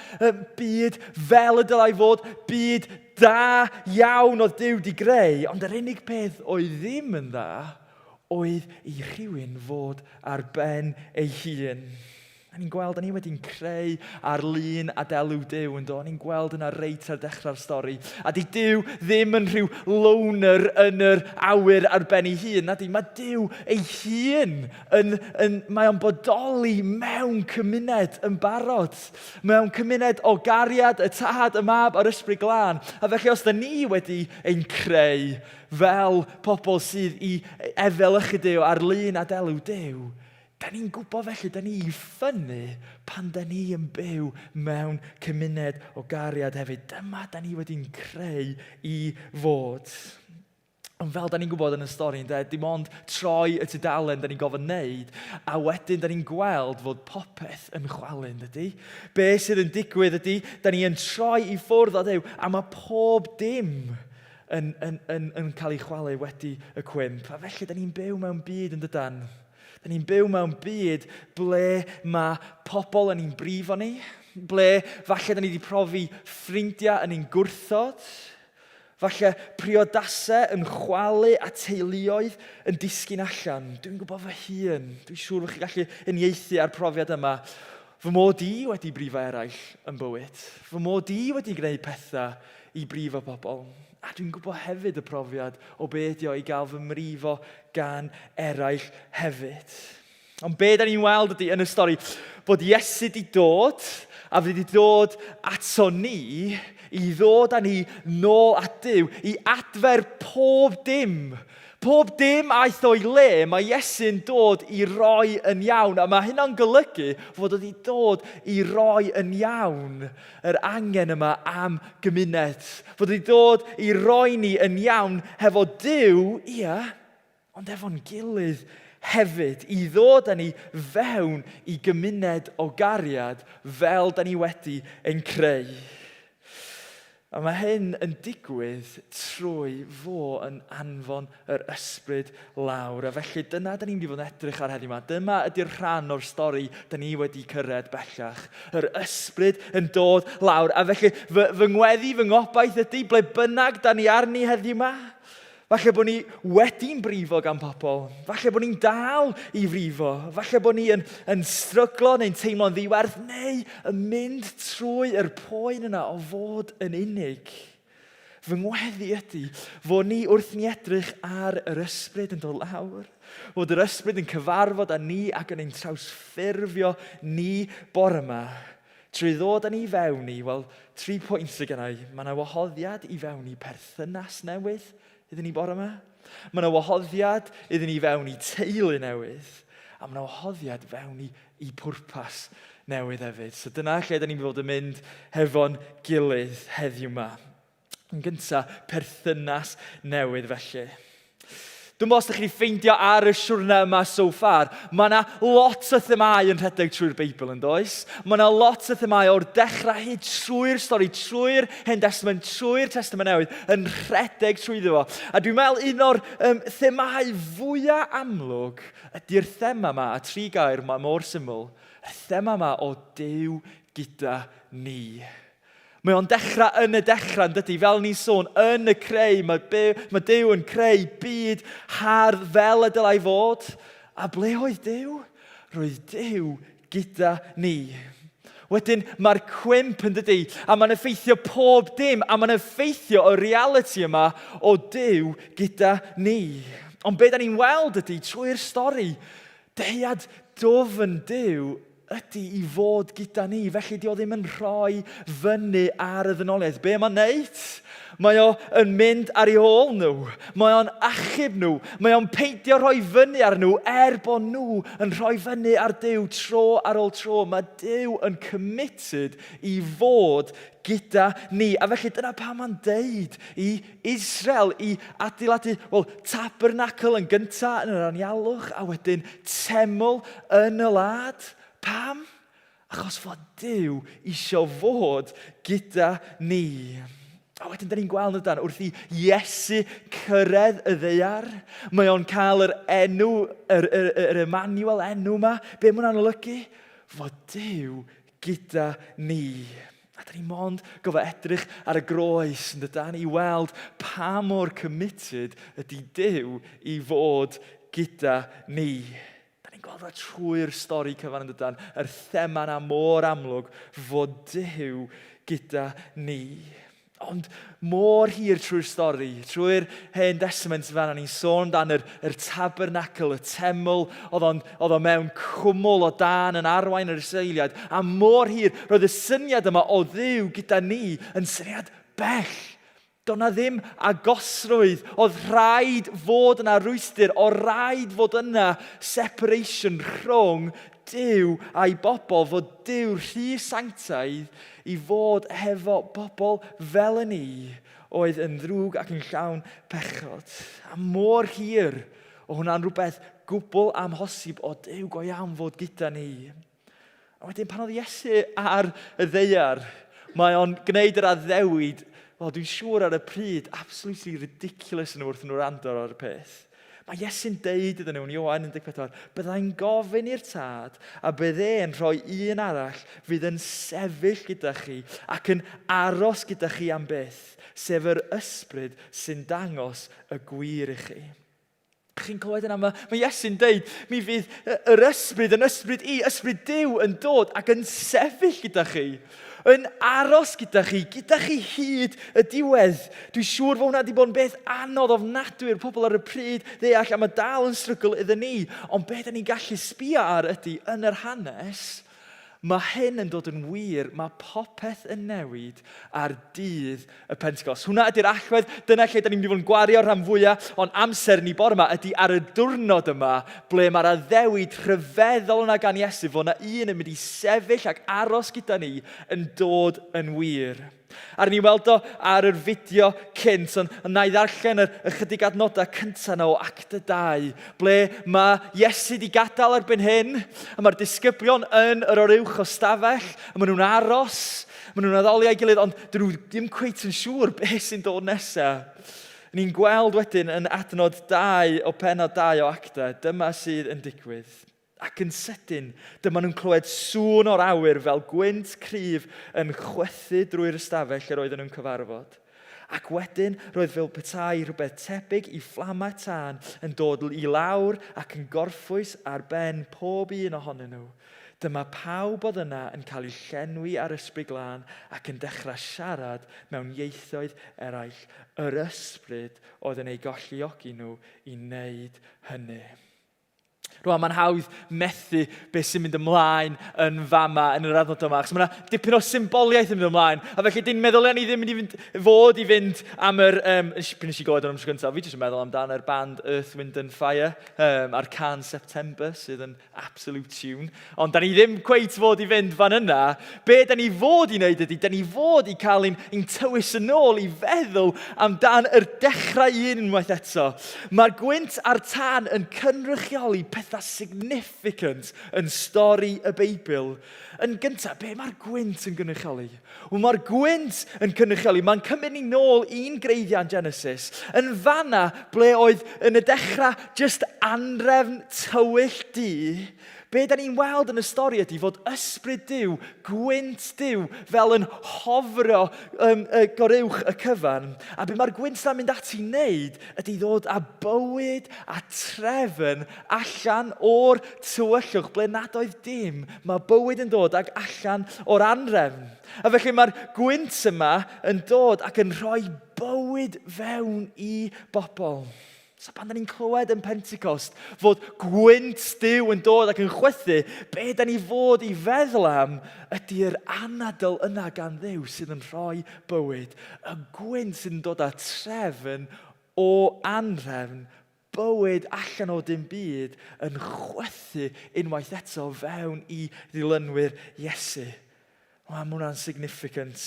Byd fel y dylai fod, byd da iawn oedd Duw di greu, ond yr unig peth oedd ddim yn dda oedd i rhywun fod ar ben ei hun. A ni'n gweld, a ni wedi'n creu ar lun a delw Duw yn do. Ni'n gweld yna reit ar dechrau'r stori. A di Duw ddim yn rhyw loner yn yr awyr ar ben ei hun. Na di, mae Duw ei hun yn, yn, mae o'n bodoli mewn cymuned yn barod. Mewn cymuned o gariad, y Tad, y Mab a'r Ysbryd Glân. A felly os da ni wedi ein creu fel pobl sydd i efelychu Duw ar lun a delw Duw, Da ni'n gwybod felly, da ni i ffynnu pan da ni yn byw mewn cymuned o gariad hefyd. Dyma da ni wedi'n creu i fod. Ond fel da ni'n gwybod yn y stori, ynde, dim ond troi y tudalen da ni'n gofyn wneud, a wedyn da ni'n gweld fod popeth yn chwalu, dydy? Be sydd yn digwydd ydy, da ni yn troi i ffwrdd o Dduw, a mae pob dim yn, yn, yn, yn cael ei chwalu wedi y cwymp. A felly da ni'n byw mewn byd yn dydan. Da ni'n byw mewn byd ble mae pobl yn ein brifo ni, ble falle da ni wedi profi ffrindiau yn ein gwrthod, falle priodasau yn chwalu a teuluoedd yn disgyn allan. Dwi'n gwybod fy hun, dwi'n siŵr fod chi'n gallu uniaethu â'r profiad yma. Fy mod i wedi brifo eraill yn bywyd. Fy mod i wedi gwneud pethau i brifo pobl. A dwi'n gwybod hefyd y profiad o be ydi o i gael fy mrifo gan eraill hefyd. Ond be da ni'n weld ydy yn y stori bod Iesu di dod a fydd wedi dod ato ni i ddod â ni nôl at Duw, i adfer pob dim. Pob dim aeth o'i le, mae Iesu'n dod i roi yn iawn. A mae hynna'n golygu fod wedi dod i roi yn iawn yr angen yma am gymuned. Fod wedi dod i roi ni yn iawn hefo Duw, ia, ond efo'n gilydd hefyd, i ddod â ni fewn i gymuned o gariad fel da ni wedi ein creu. A mae hyn yn digwydd trwy fo yn anfon yr ysbryd lawr. A felly dyna da ni'n mynd i fod yn edrych ar heddiw yma. Dyma ydy'r rhan o'r stori da ni wedi cyrraedd bellach. Yr ysbryd yn dod lawr. A felly fy, fy ngweddi, fy ngobaith ydy, ble bynnag da ni arni heddiw yma, Falle bod ni wedi'n brifo gan pobl. Falle bod ni'n dal i frifo. Falle bod ni yn, yn stryglo neu'n teimlo'n ddiwerth neu yn mynd trwy yr poen yna o fod yn unig. Fy ngweddi ydy fod ni wrth ni edrych ar yr ysbryd yn dod lawr, fod yr ysbryd yn cyfarfod â ni ac yn ein trawsffurfio ni bore yma, Trwy ddod â ni i fewn i, wel, tri pwynt sydd gen i. Mae yna wahoddiad i fewn i perthynas newydd iddyn ni bore yma. Mae yna wahoddiad iddyn ni fewn i teulu newydd. A mae yna wahoddiad fewn i, i pwrpas newydd hefyd. So dyna lle da ni'n fod yn mynd hefo'n gilydd heddiw yma. Yn gyntaf, perthynas newydd felly. Dwi'n meddwl os ydych chi wedi ffeindio ar y siwrne yma so far, mae yna lot o themau yn rhedeg trwy'r Beibl yn does? Mae yna lot o themau o'r dechrau hyd trwy'r stori, trwy'r Hen Testament, trwy'r Testament Newydd, yn rhedeg trwyddo fo. A dwi'n meddwl un o'r um, themau fwyaf amlwg ydy'r thema yma, a tri gair, mae mor syml, y thema yma o Duw gyda ni. Mae o'n dechrau yn y dechrau, yn dydy? Fel ni'n sôn, yn y creu, mae, byw, mae Duw yn creu byd hardd fel y dylai fod. A ble oedd Duw? Roedd Duw gyda ni. Wedyn mae'r cwymp yn dydy, a mae'n effeithio pob dim, a mae'n effeithio y reality yma o Duw gyda ni. Ond be da ni'n weld ydy, trwy'r stori, dyhead dwfn Duw ydy i fod gyda ni. Felly di o ddim yn rhoi fyny ar y ddynoliaeth. Be mae'n neud? Mae o yn mynd ar ei ôl nhw. Mae o'n achub nhw. Mae o'n peidio rhoi fyny ar nhw er bod nhw yn rhoi fyny ar Duw tro ar ôl tro. Mae Duw yn committed i fod gyda ni. A felly dyna pam mae'n deud i Israel i adeiladu, wel, tabernacl yn gyntaf yn yr anialwch a wedyn teml yn y wlad. Pam? Achos fod Duw eisiau fod gyda ni. A wedyn, da ni'n gweld yn dan, wrth i Iesu cyrraedd y ddaear, mae o'n cael yr enw, yr, yr, yr Emmanuel enw yma. Be mae hwnna'n olygu? Fod Duw gyda ni. A da ni mond gofio edrych ar y groes yn dydan i weld pa mor committed ydy Duw i fod gyda ni. Da ni'n gweld o trwy'r stori cyfan yn dydan, yr thema yna mor amlwg fod Duw gyda ni. Ond mor hir trwy'r stori, trwy'r Hen Testament fanna, ni'n sôn amdan yr, yr tabernacl, y teml, oedd o'n, oedd o mewn cwmwl o dân yn arwain yr Israeliaid, a mor hir, roedd y syniad yma o Dduw gyda ni yn syniad bell. Doedd na ddim agosrwydd, oedd rhaid fod yna rwystr, oedd rhaid fod yna separation rhwng Duw a'i bobl, fod Duw rhy sanctaidd i fod hefo bobl fel y ni, oedd yn ddrwg ac yn llawn pechod. A mor hir o hwnna'n rhywbeth gwbl amhosib o Duw go iawn fod gyda ni. A wedyn pan oedd Iesu ar y ddaear, mae o'n gwneud yr addewid, wel dwi'n siŵr ar y pryd, absolutely ridiculous yn wrth nhw wrando ar y peth. Mae Iesu'n deud iddyn nhw yn Ioan 14, byddai'n gofyn i'r Tad a bydd e'n rhoi un arall fydd yn sefyll gyda chi ac yn aros gyda chi am byth, sef yr ysbryd sy'n dangos y gwir i chi. Chi'n clywed yna? Mae, mae Iesu'n deud, mi fydd yr ysbryd yn ysbryd i, ysbryd Duw yn dod ac yn sefyll gyda chi, yn aros gyda chi, gyda chi hyd y diwedd. Dwi'n siŵr fod hwnna wedi bod yn beth anodd ofnadwy i'r pobl ar y pryd ddeall, a mae dal yn strygl iddyn ni. Ond beth da ni'n gallu sbio ar ydy, yn yr hanes, Mae hyn yn dod yn wir, mae popeth yn newid ar dydd y Pentecost. Hwna ydy'r allwedd, dyna lle da ni'n mynd i fod yn gwario rhan fwyaf o'n amser ni bore yma, ydy ar y diwrnod yma, ble mae'r addewid rhyfeddol yna gan Iesu fod yna un yn mynd i sefyll ac aros gyda ni yn dod yn wir. A ni weld o ar yr fideo cynt, ond on na i ddarllen yr ychydig adnodau cyntaf yna o Acta 2, ble mae Iesu wedi gadael erbyn hyn, a mae'r disgyblion yn yr oruwch o stafell, a maen nhw'n aros, maen nhw'n addoli a'i gilydd, ond dyn nhw ddim cweit yn siŵr beth sy'n dod nesaf. Ni'n gweld wedyn yn adnod 2 o penod 2 o Acta, dyma sydd yn digwydd. Ac yn sydyn, dyma nhw'n clywed sŵn o'r awyr fel gwynt cryf yn chwythu drwy'r ystafell yr oedden nhw'n cyfarfod. Ac wedyn, roedd fel petai rhywbeth tebyg i fflamau tân yn dod i lawr ac yn gorffwys ar ben pob un ohonyn nhw. Dyma pawb oedd yna yn cael eu llenwi â'r Ysbryd Glân ac yn dechrau siarad mewn ieithoedd eraill. Yr Ysbryd oedd yn eu galluogi nhw i wneud hynny. Rwan, mae'n hawdd methu beth sy'n mynd ymlaen yn fama, yn yr adnod yma, achos mae yna dipyn o symboliaeth yn mynd ymlaen. A felly, dyn meddyliau ni ddim yn mynd i fynd, fod i fynd am yr... Um, pryd nes i glywed o'n amser gyntaf, fi jyst yn meddwl amdan yr band Earth, Wind and Fire, um, a'r can September, sydd yn absolute tune. Ond da ni ddim cweit fod i fynd fan yna. Be da ni fod i wneud ydy, da ni fod i cael ein, ein tywys yn ôl i feddwl amdan yr dechrau un unwaith eto. Mae'r gwynt a'r tân yn cynrychioli pethau significant yn stori y Beibl. Yn gyntaf, be mae'r gwynt yn gynrychioli? Wel, mae'r gwynt yn cynrychioli, mae'n cymryd ni nôl i'n greiddiau yn Genesis, yn fanna ble oedd yn y dechrau just anrefn tywyll du, Be da ni'n weld yn y stori ydy fod ysbryd Duw, gwynt Duw, fel yn hofro um, uh, goruwch y cyfan. A be mae'r gwynt na'n mynd ati wneud ydy ddod â bywyd a trefn allan o'r tywyllwch ble nad oedd dim. Mae bywyd yn dod ag allan o'r anrefn. A felly mae'r gwynt yma yn dod ac yn rhoi bywyd fewn i bobl. So pan da ni'n clywed yn Pentecost fod gwynt Duw yn dod ac yn chwythu, be da ni fod i feddwl am ydy'r anadl yna gan Dduw sydd yn rhoi bywyd. Y gwynt sydd yn dod â trefn o anrhefn, bywyd allan o dim byd yn chwythu unwaith eto fewn i ddilynwyr Iesu. Wel, mae hwnna'n significant.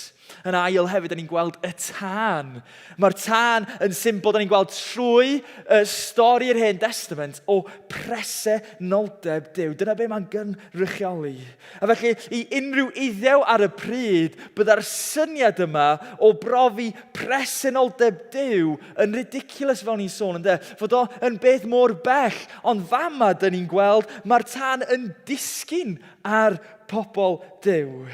Yn ail hefyd, da ni'n gweld y tân. Mae'r tân yn symbol, da ni'n gweld trwy y stori'r Hen Testament o presenoldeb Duw. Dyna be mae'n gynrychioli. A felly, i unrhyw iddew ar y pryd, byddai'r syniad yma o brofi presenoldeb Duw yn ridiculous fel ni'n sôn, ynde? Fod o yn beth mor bell. Ond fama, da ni'n gweld, mae'r tân yn disgyn ar pobl Duw.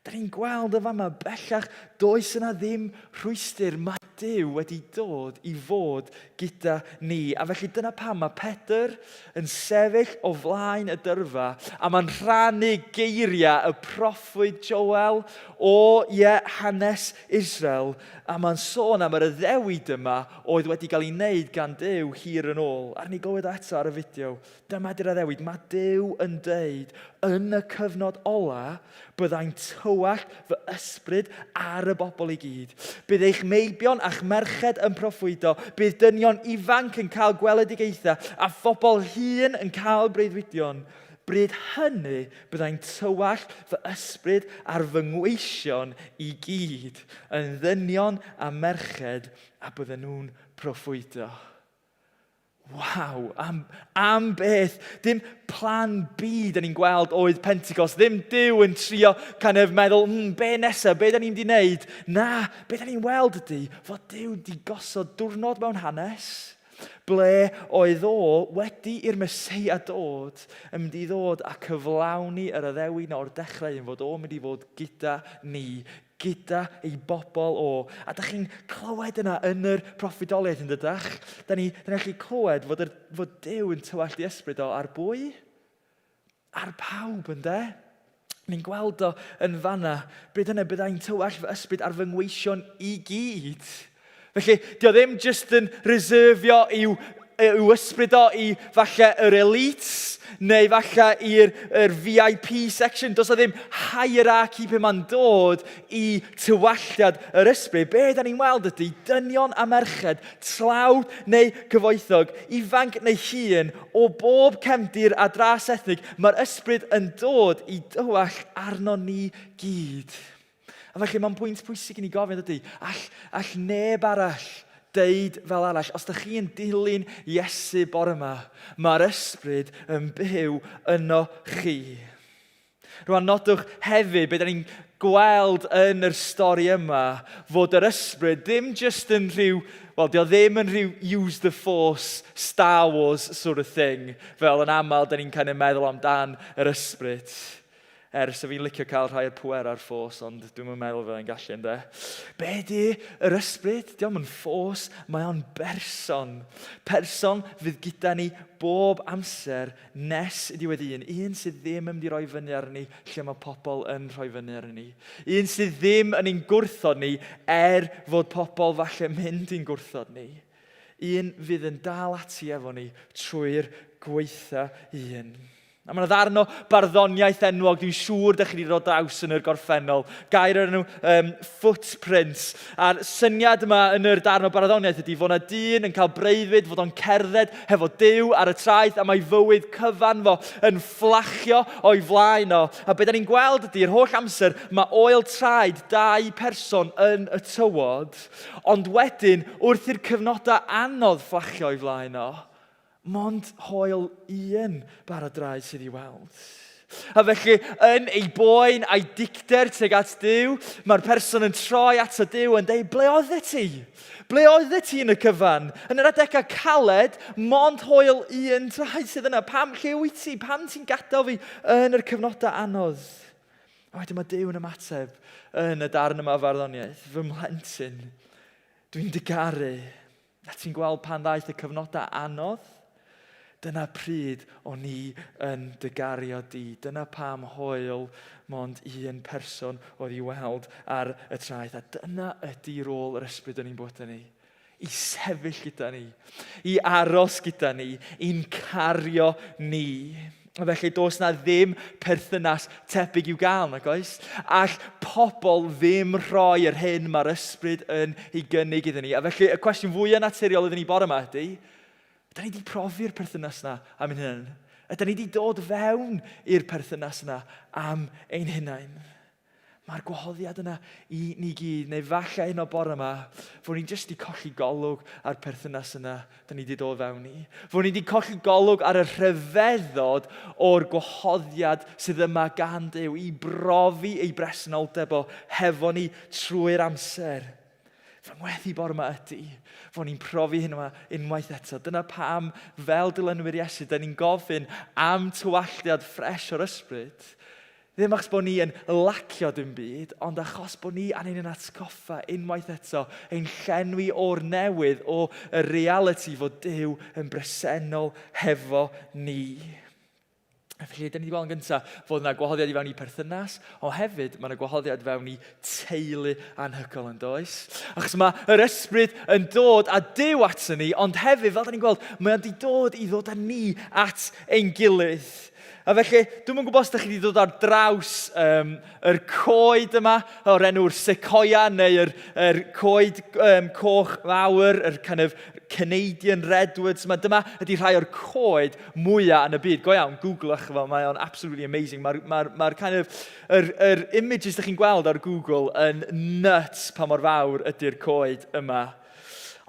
Da ni'n gweld y fama bellach, does yna ddim rhwystr. Mae Duw wedi dod i fod gyda ni. A felly dyna pam mae Pedr yn sefyll o flaen y dyrfa a mae'n rhannu geiriau y proffwyd Joel o ie, hanes Israel. A mae'n sôn am yr addewid yma oedd wedi cael ei wneud gan Duw hir yn ôl. A ni glywed eto ar y fideo. Dyma di'r addewid. Mae Duw yn deud, yn y cyfnod ola, byddai'n tywallt fy ysbryd ar y bobl i gyd. Bydd eich meibion a'ch merched yn proffwydo, bydd dynion ifanc yn cael gweledigaethau, a phobl hŷn yn cael breuddwydion. Bryd hynny, byddai'n tywallt fy ysbryd ar fy ngweision i gyd, yn ddynion a merched, a bydden nhw'n proffwydo. Waw, am, am beth. Dim plan B da ni'n gweld oedd Pentecost. Ddim Duw yn trio kind of meddwl, be nesaf, be da ni'n mynd i wneud? Na, be da ni'n weld ydy fod Duw di gosod diwrnod mewn hanes ble oedd o wedi i'r Meseia dod yn mynd i ddod a cyflawni yr addewid na o'r dechrau yn fod o'n mynd i fod gyda ni. gyda ei bobl o. A da chi'n clywed yna yn yr proffwydoliaeth yn dydach? Da ni'n da ni gallu clywed fod, yr, fod Duw yn tywallt ei ysbryd o ar bwy? Ar pawb, ynde? Ni'n gweld o yn fanna. Bryd hynny byddai'n tywallt fy ysbryd ar fy ngweision i gyd. Felly, dio ddim jyst yn reserfio i'w, i'w ysbryd o i falle yr elites, neu falle i'r yr VIP section. Does o ddim hierarchy pe mae'n dod i tywalltiad yr ysbryd. Be da ni'n weld ydy dynion a merched, tlawd neu cyfoethog, ifanc neu hŷn, o bob cefndir a dras ethnig, mae'r ysbryd yn dod i dywallt arno ni gyd. A felly mae'n pwynt pwysig i ni gofyn, dydy, all, all neb arall deud fel arall, os ydych chi'n dilyn Iesu bore yma, mae'r ysbryd yn byw yno chi. Rwan nodwch hefyd beth ni'n gweld yn yr stori yma, fod yr ysbryd ddim jyst yn rhyw, wel, dio ddim yn rhyw use the force Star Wars sort of thing, fel yn aml da ni'n kind of meddwl amdan yr ysbryd. Er, so fi'n licio cael rhai o'r pwerau'r force, ond dwi'm yn meddwl fyddai'n gallu, ynde? Be di yr ysbryd? Di o'm yn force, mae o'n berson. Person fydd gyda ni bob amser nes i diwedd un. Un sydd ddim yn mynd i roi fyny arni lle mae pobl yn rhoi fyny arni ni. Un sydd ddim yn ein gwrthod ni er fod pobl falle mynd i'n gwrthod ni. Un fydd yn dal ati efo ni trwy'r gweitha un. A mae yna ddarn o barddoniaeth enwog, dwi'n siŵr ydych chi wedi dod draws yn yr gorffennol. Gair o'r enw um, Footprints. A'r syniad yma yn yr darn o barddoniaeth ydy fod yna dyn yn cael breuddwyd, fod o'n cerdded hefo Duw ar y traeth, a mae fywyd cyfan fo yn fflachio o'i flaen o. A beth da ni'n gweld ydy, yr holl amser, mae oel traed dau person yn y tywod, ond wedyn, wrth i'r cyfnodau anodd fflachio o'i flaen o, Mond hoel un bar o draed sydd i weld. A felly, yn ei boen a'i dicter tuag at Duw, mae'r person yn troi at y Duw yn dweud, ble oeddet ti? Ble oeddet ti yn y cyfan? Yn yr adegau caled, mond hoel un traed sydd yna. Pam, lle wyt ti? Pam ti'n gadael fi yn yr cyfnodau anodd? A wedyn mae Duw yn ymateb yn y darn yma o farddoniaeth, fy mhlentyn, dwi'n dy garu. A ti'n gweld pan ddaeth y cyfnodau anodd? Dyna pryd o'n i yn dy gario di. Dyna pam hoel mond un person oedd i weld ar y traeth. A dyna ydy rôl yr ysbryd yn ein bywydau ni. I sefyll gyda ni. I aros gyda ni. I'n cario ni. A felly does na ddim perthynas tebyg i'w gael, nag oes? All pobl ddim rhoi yr hyn mae'r ysbryd yn ei gynnig iddyn ni. A felly y cwestiwn fwyaf naturiol iddyn ni bore yma ydy, ydyn ni wedi profi'r perthynas yna am ein hunain? Ydyn ni wedi dod fewn i'r perthynas yna am ein hunain? Mae'r gwahoddiad yna i ni gyd, neu falle hyn o bore yma, fod ni'n jyst di colli golwg ar perthynas yna da ni wedi dod fewn i. Fod ni wedi colli golwg ar y rhyfeddod o'r gwahoddiad sydd yma gan Duw i brofi ei bresenoldeb o hefo ni trwy'r amser. Fy ngweddi bore yma ydy fod ni'n profi hyn yma unwaith eto. Dyna pam, fel dilynwyr Iesu, da ni'n gofyn am tywalltiad ffres o'r ysbryd. Ddim achos bod ni yn lacio dim byd, ond achos bod ni angen ein atgoffa unwaith eto, ein llenwi o'r newydd o y realiti fod Duw yn bresennol hefo ni. Felly, da ni wedi gweld yn gyntaf fod yna gwahoddiad i fewn i perthynas, ond hefyd mae yna gwahoddiad fewn i teulu anhygoel yn does? Achos mae yr ysbryd yn dod a Duw at ni, ond hefyd, fel da ni'n gweld, mae o'n di dod i ddod â ni at ein gilydd. A felly, dwi'm yn gwybod os ydych chi wedi dod ar draws um, yr coed yma, o'r enw'r sequoia neu'r yr coed um, coch fawr, yr kind of Canadian redwoods yma. Dyma ydy rhai o'r coed mwyaf yn y byd. Go iawn, googlwch fo, mae o'n absolutely amazing. Mae'r ma ma kind of, yr, yr images ydych chi'n gweld ar Google yn nuts pa mor fawr ydy'r coed yma.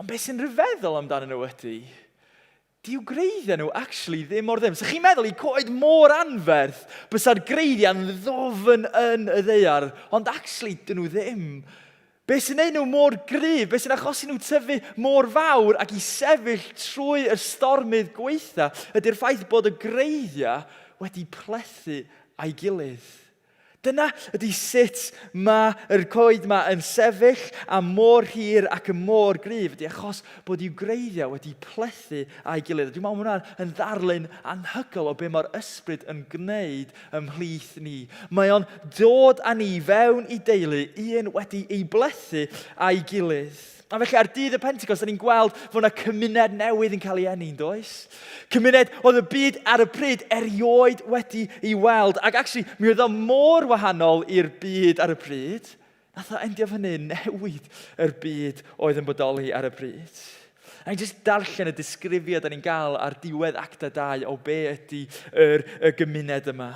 Ond beth sy'n rhyfeddol amdanyn nhw ydy, Dyw gwreiddiau nhw actually ddim mor ddim. So chi'n meddwl i coed mor anferth, bysa'r gwreiddiau'n ddofn yn y ddaear, ond actually dyn nhw ddim. Be sy'n neud nhw mor gryf, be sy'n achosi nhw tyfu mor fawr ac i sefyll trwy yr stormydd gweitha, ydy'r ffaith bod y gwreiddiau wedi plethu a'i gilydd. Dyna ydy sut mae yr coed yma yn sefyll am mor hir ac yn mor gryf, ydy achos bod i'w gwreiddiau wedi plethu â'i gilydd. A dwi'n meddwl mae hwnna'n yn ddarlun anhygoel o be mae'r ysbryd yn gwneud ymhlith ni. Mae o'n dod â ni fewn i deulu un wedi ei blethu â'i gilydd. A felly ar dydd y Pentecost, da ni'n gweld fod yna cymuned newydd yn cael ei eni, does? Cymuned oedd y byd ar y pryd erioed wedi ei weld. Ac actually, mi oedd o mor wahanol i'r byd ar y pryd, nath o endio fyny newid yr byd oedd yn bodoli ar y pryd. A ni'n jyst darllen y disgrifiad da ni'n gael ar diwedd Acta 2 o be ydy yr, y gymuned yma.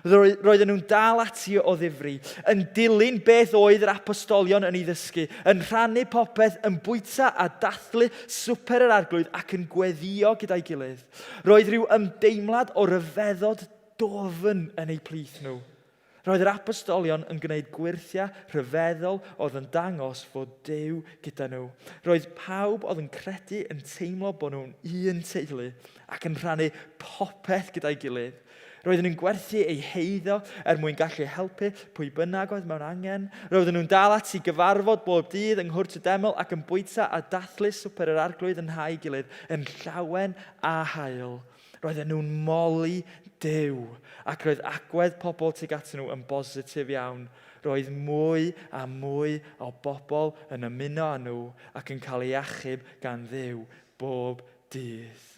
Roedden nhw'n dal ati o ddifri, yn dilyn beth oedd yr apostolion yn ei ddysgu, yn rhannu popeth, yn bwyta a dathlu swper yr Arglwydd ac yn gweddïo gyda'i gilydd. Roedd rhyw ymdeimlad o ryfeddod dwfn yn eu plith nhw. Roedd yr apostolion yn gwneud gwyrthiau rhyfeddol oedd yn dangos fod Duw gyda nhw. Roedd pawb oedd yn credu yn teimlo bod nhw'n un teulu ac yn rhannu popeth gyda'i gilydd. Roedden nhw'n gwerthu eu heiddo er mwyn gallu helpu pwy bynnag oedd mewn angen. Roedden nhw'n dal ati i gyfarfod bob dydd yng nghwrt y deml ac yn bwyta a dathlu swper yr Arglwydd yn nhai gilydd yn llawen a hael. Roedden nhw'n moli Duw ac roedd agwedd pobl tuag atyn nhw yn bositif iawn. Roedd mwy a mwy o bobl yn ymuno â nhw ac yn cael eu achub gan Dduw bob dydd.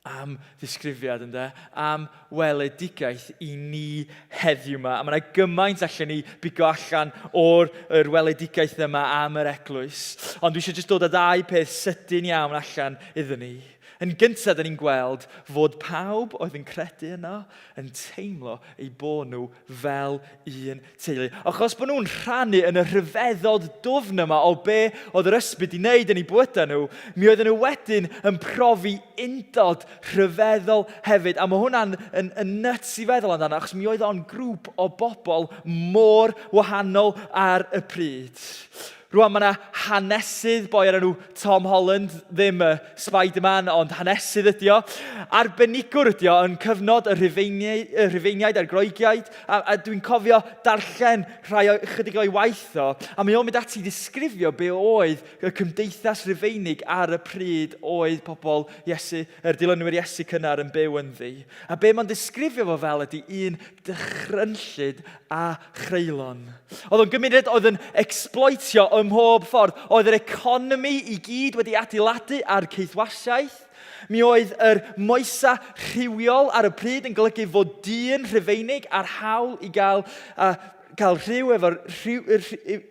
Am ddisgrifiad, ynde? Am weledigaeth i ni heddiw yma. A mae yna gymaint allan ni bigo allan o'r yr weledigaeth yma am yr eglwys. Ond dwi eisiau jyst dod â ddau peth sydyn iawn allan iddyn ni. Yn gyntaf, da ni'n gweld fod pawb oedd yn credu yno yn teimlo eu bod nhw fel un teulu. Achos bod nhw'n rhannu yn y rhyfeddod dwfn yma o be oedd yr ysbryd i wneud yn eu bywydau nhw, mi oedden nhw wedyn yn profi undod rhyfeddol hefyd. A mae hwnna'n yn, yn nuts i feddwl amdano, achos mi oedd o'n grŵp o bobl mor wahanol ar y pryd. Rwan mae yna hanesydd, boi ar enw Tom Holland, ddim y Spider-Man, ond hanesydd ydi o. Arbenigwr ydi o yn cyfnod y Rhufeiniaid, y Rhufeiniaid a'r Groegiaid, a, a dwi'n cofio darllen rhai o, chydig o'i waith o, a mae o'n mynd ati i ddisgrifio be oedd y cymdeithas Rufeinig ar y pryd oedd pobl Iesu, yr dilynwyr Iesu cynnar yn byw ynddi. A be mae'n disgrifio fo fel ydi un dychrynllyd a chreulon. Oedd o'n gymuned oedd yn exploitio ym mhob ffordd. Oedd yr economi i gyd wedi adeiladu ar caethwasiaeth. Mi oedd yr moesau rhywiol ar y pryd yn golygu fod dyn Rhufeinig a'r hawl i gael, uh, gael rhyw efo rhyw,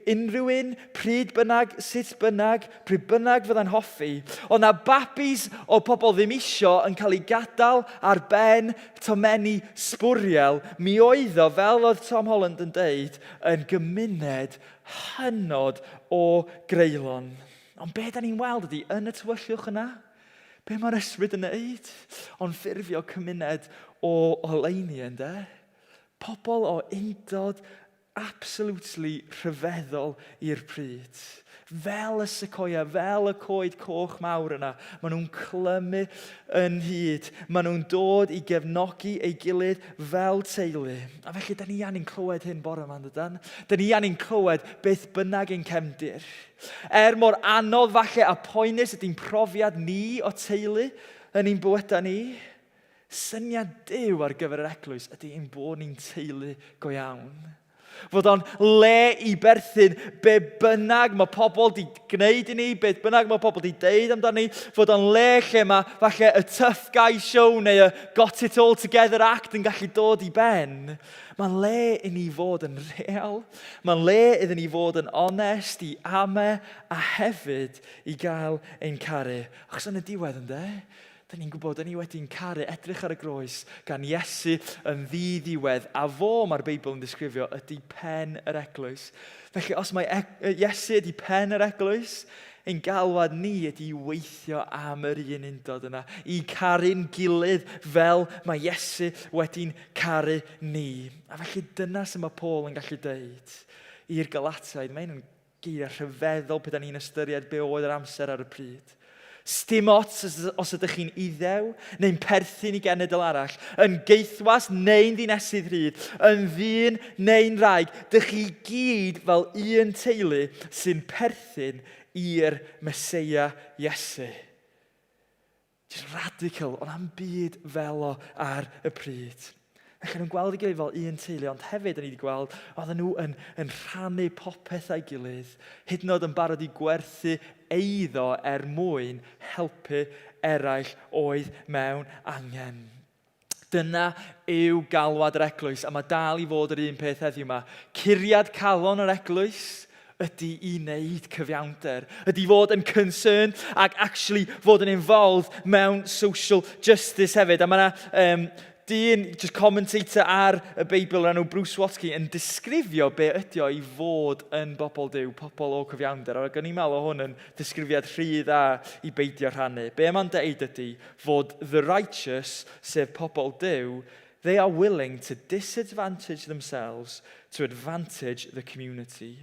unrhyw un, pryd bynnag, sut bynnag, pryd bynnag fydda'n hoffi. Oedd na babis o pobl ddim isio yn cael eu gadael ar ben tomenni sbwriel, mi oedd o, fel oedd Tom Holland yn deud, yn gymuned hynod o greulon. Ond be da ni'n weld ydy, yn y tywyllwch yna, be mae'r ysbryd yn neud? Ond ffurfio cymuned o oleuni, ynde? Pobl o undod absolutely rhyfeddol i'r pryd. Fel y sequoia, fel y coed coch mawr yna, maen nhw'n clymu yn hyd. Maen nhw'n dod i gefnogi ei gilydd fel teulu. A felly, da ni angen clywed hyn bore yma, dydan? Da ni angen clywed beth bynnag ein cefndir. Er mor anodd falle a poenus ydy'n profiad ni o teulu yn ein bywydau ni, Syniad Duw ar gyfer yr eglwys ydy ein bod ni'n teulu go iawn. Fod o'n le i berthyn be bynnag mae pobl di gwneud i ni, beth bynnag mae pobl di deud amdano ni, fod o'n le lle mae falle y tough guy show neu y got it all together act yn gallu dod i ben. Mae'n le i ni fod yn real, mae'n le iddyn ni fod yn onest, i ame a hefyd i gael ein caru. Achos yn y diwedd, ynde, Dyn ni'n gwybod, dyn ni wedi'n caru edrych ar y groes gan Iesu yn ddi-ddiwedd, a fo mae'r Beibl yn disgrifio ydy pen yr eglwys. Felly os mae e Iesu ydy pen yr eglwys, ein galwad ni ydy i weithio am yr un undod yna, i caru'n gilydd fel mae Iesu wedi'n caru ni. A felly dyna sy'n mae Paul yn gallu deud i'r Galatiaid. Mae'n geiriau rhyfeddol pe da ni'n ystyried be oedd yr amser ar y pryd. Sdim ots os ydych chi'n Iddew neu'n perthyn i genedl arall, yn gaethwas neu'n ddinesydd rhydd, yn ddyn neu'n wraig, dych chi gyd fel un teulu sy'n perthyn i'r Meseia Iesu. Just radical, ond am byd fel o ar y pryd. Felly nhw'n gweld ei gilydd fel un teulu, ond hefyd, ni wedi gweld, oedden nhw yn, yn rhannu popeth â'i gilydd, hyd yn oed yn barod i gwerthu eiddo er mwyn helpu eraill oedd mewn angen. Dyna yw galwad yr eglwys, a mae dal i fod yr un peth heddiw yma. Curiad calon yr eglwys ydy i wneud cyfiawnder, ydy fod yn concerned ac actually fod yn involved mewn social justice hefyd. A mae yna um, dyn, just commentator ar y Beibl o'r enw Bruce Watkin yn disgrifio be ydy o i fod yn bobl Duw, pobl o cyfiawnder. Ac o'n i'n meddwl o hwn yn disgrifiad rhy dda i beidio rhannu. Be mae'n deud ydy fod the righteous, sef pobl Duw, they are willing to disadvantage themselves to advantage the community,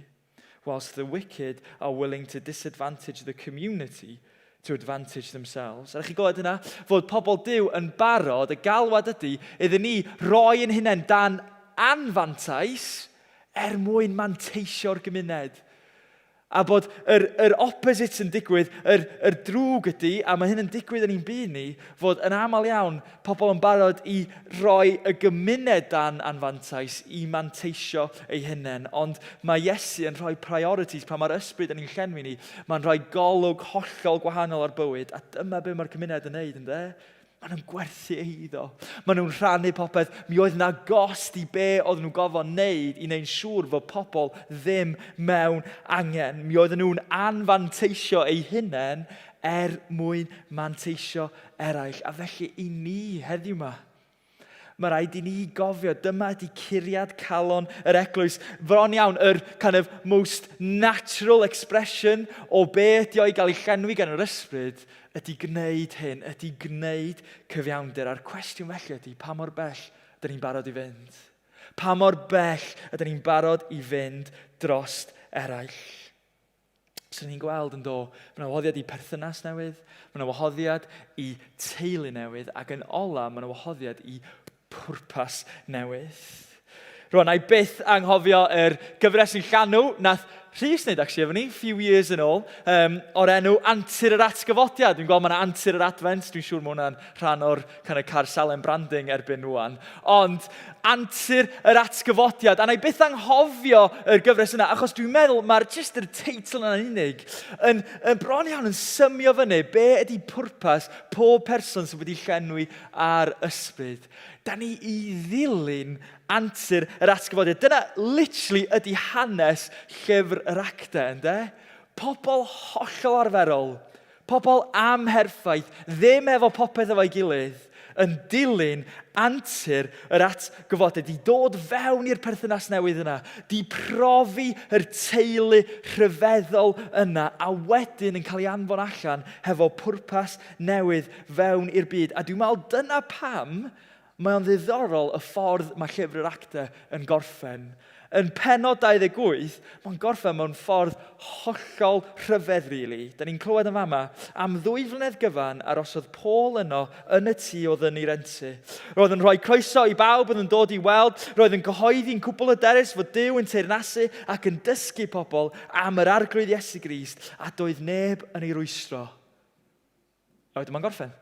whilst the wicked are willing to disadvantage the community to advantage themselves. A chi glywed hynna? Fod pobl Duw yn barod, y galwad ydy, iddyn ni roi yn hunain dan anfantais er mwyn manteisio'r gymuned. A bod yr, yr opposite yn digwydd, yr, yr drwg ydy, a mae hyn yn digwydd yn ein byd ni, fod yn aml iawn pobl yn barod i roi y gymuned dan anfantais i manteisio eu hunain. Ond mae Iesu yn rhoi priorities pan mae'r ysbryd yn ein llenwi ni. Mae'n rhoi golwg hollol gwahanol ar bywyd, a dyma be mae'r cymuned yn neud, ynde? Maen nhw'n gwerthu eiddo. Maen nhw'n rhannu popeth. Mi oedd na gost i be oedden nhw'n gofod wneud i wneud siŵr fod pobl ddim mewn angen. Mi oedden nhw'n anfanteisio eu hunain er mwyn manteisio eraill. A felly i ni heddiw yma, Mae rhaid i ni gofio, dyma ydy curiad calon yr eglwys. Bron iawn, yr kind of most natural expression o be ydy o i gael ei llenwi gan yr ysbryd, ydy gwneud hyn, ydy gwneud cyfiawnder. A'r cwestiwn felly ydy, pa mor bell ydyn ni'n barod i fynd? Pa mor bell ydyn ni'n barod i fynd drost eraill? So ni'n gweld yn do, mae yna wahoddiad i perthynas newydd, mae yna wahoddiad i teulu newydd, ac yn ola, mae yna wahoddiad i pwrpas newydd. Rwan, na i byth anghofio yr gyfres yn llanw, nath Rhys wneud actually efo ni, few years yn ôl, um, o'r enw Antur yr Atgyfodiad. Dwi'n gweld mae yna Antur yr Advent, dwi'n siŵr mae hwnna'n rhan o'r kind of Car Salem branding erbyn rwan. Ond Antur yr Atgyfodiad, a na i byth anghofio yr gyfres yna, achos dwi'n meddwl mae'r just yr teitl yna'n unig yn, yn bron iawn yn symio fyny be ydy pwrpas pob person sydd wedi llenwi ar ysbryd. Da ni i ddilyn antur yr atgyfodiad. Dyna literally ydy hanes llyfr yr actau, ynde? Pobl hollol arferol, Pobl amherffaith, ddim efo popeth efo'i gilydd, yn dilyn antur yr atgyfodiad, di dod fewn i'r perthynas newydd yna, di profi yr teulu rhyfeddol yna, a wedyn yn cael ei anfon allan hefo pwrpas newydd fewn i'r byd. A dwi'n meddwl dyna pam Mae o'n ddiddorol y ffordd mae llyfr yr Actau yn gorffen. Yn pennod 28, mae'n gorffen mewn ffordd hollol rhyfedd, really. Da ni'n clywed yn fama, am ddwy flynedd gyfan arosodd Paul yno yn y tŷ oedd yn ei rentu. Roedd yn rhoi croeso i bawb oedd yn dod i weld, roedd yn cyhoeddi'n cwbl hyderus fod Duw yn teyrnasu ac yn dysgu pobl am yr Arglwydd Iesu Grist, a doedd neb yn ei rwystro. A wedyn mae'n gorffen.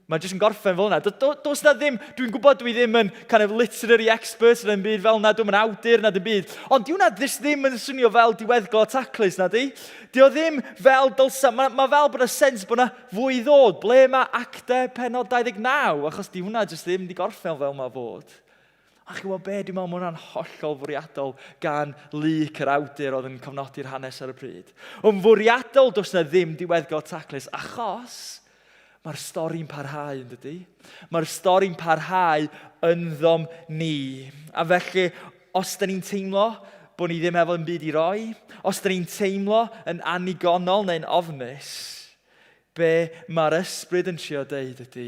Mae jyst yn gorffen fel yna. Does na ddim, dwi'n gwybod dwi ddim yn kind of literary expert na ddim byd fel yna, dwi'n yn awdur na ddim byd. Ond di hwnna jyst ddim yn swnio fel diweddglo taclus na di. Di o ddim fel dylsa, mae, ma fel bod y sens bod yna fwy i ddod. Ble mae actau penod 29? Achos di hwnna jyst ddim di gorffen fel mae fod. A chi'n gwybod be, dwi'n meddwl mae hwnna'n hollol fwriadol gan Luc, yr awdur oedd yn cofnodi'r hanes ar y pryd. Yn fwriadol, does na ddim diweddglo taclus, achos Mae'r stori'n parhau, yn dydy? Mae'r stori'n parhau ynddom ni. A felly, os da ni'n teimlo bod ni ddim efo yn byd i roi, os da ni'n teimlo yn annigonol neu'n ofnus, be mae'r ysbryd yn trio deud ydy,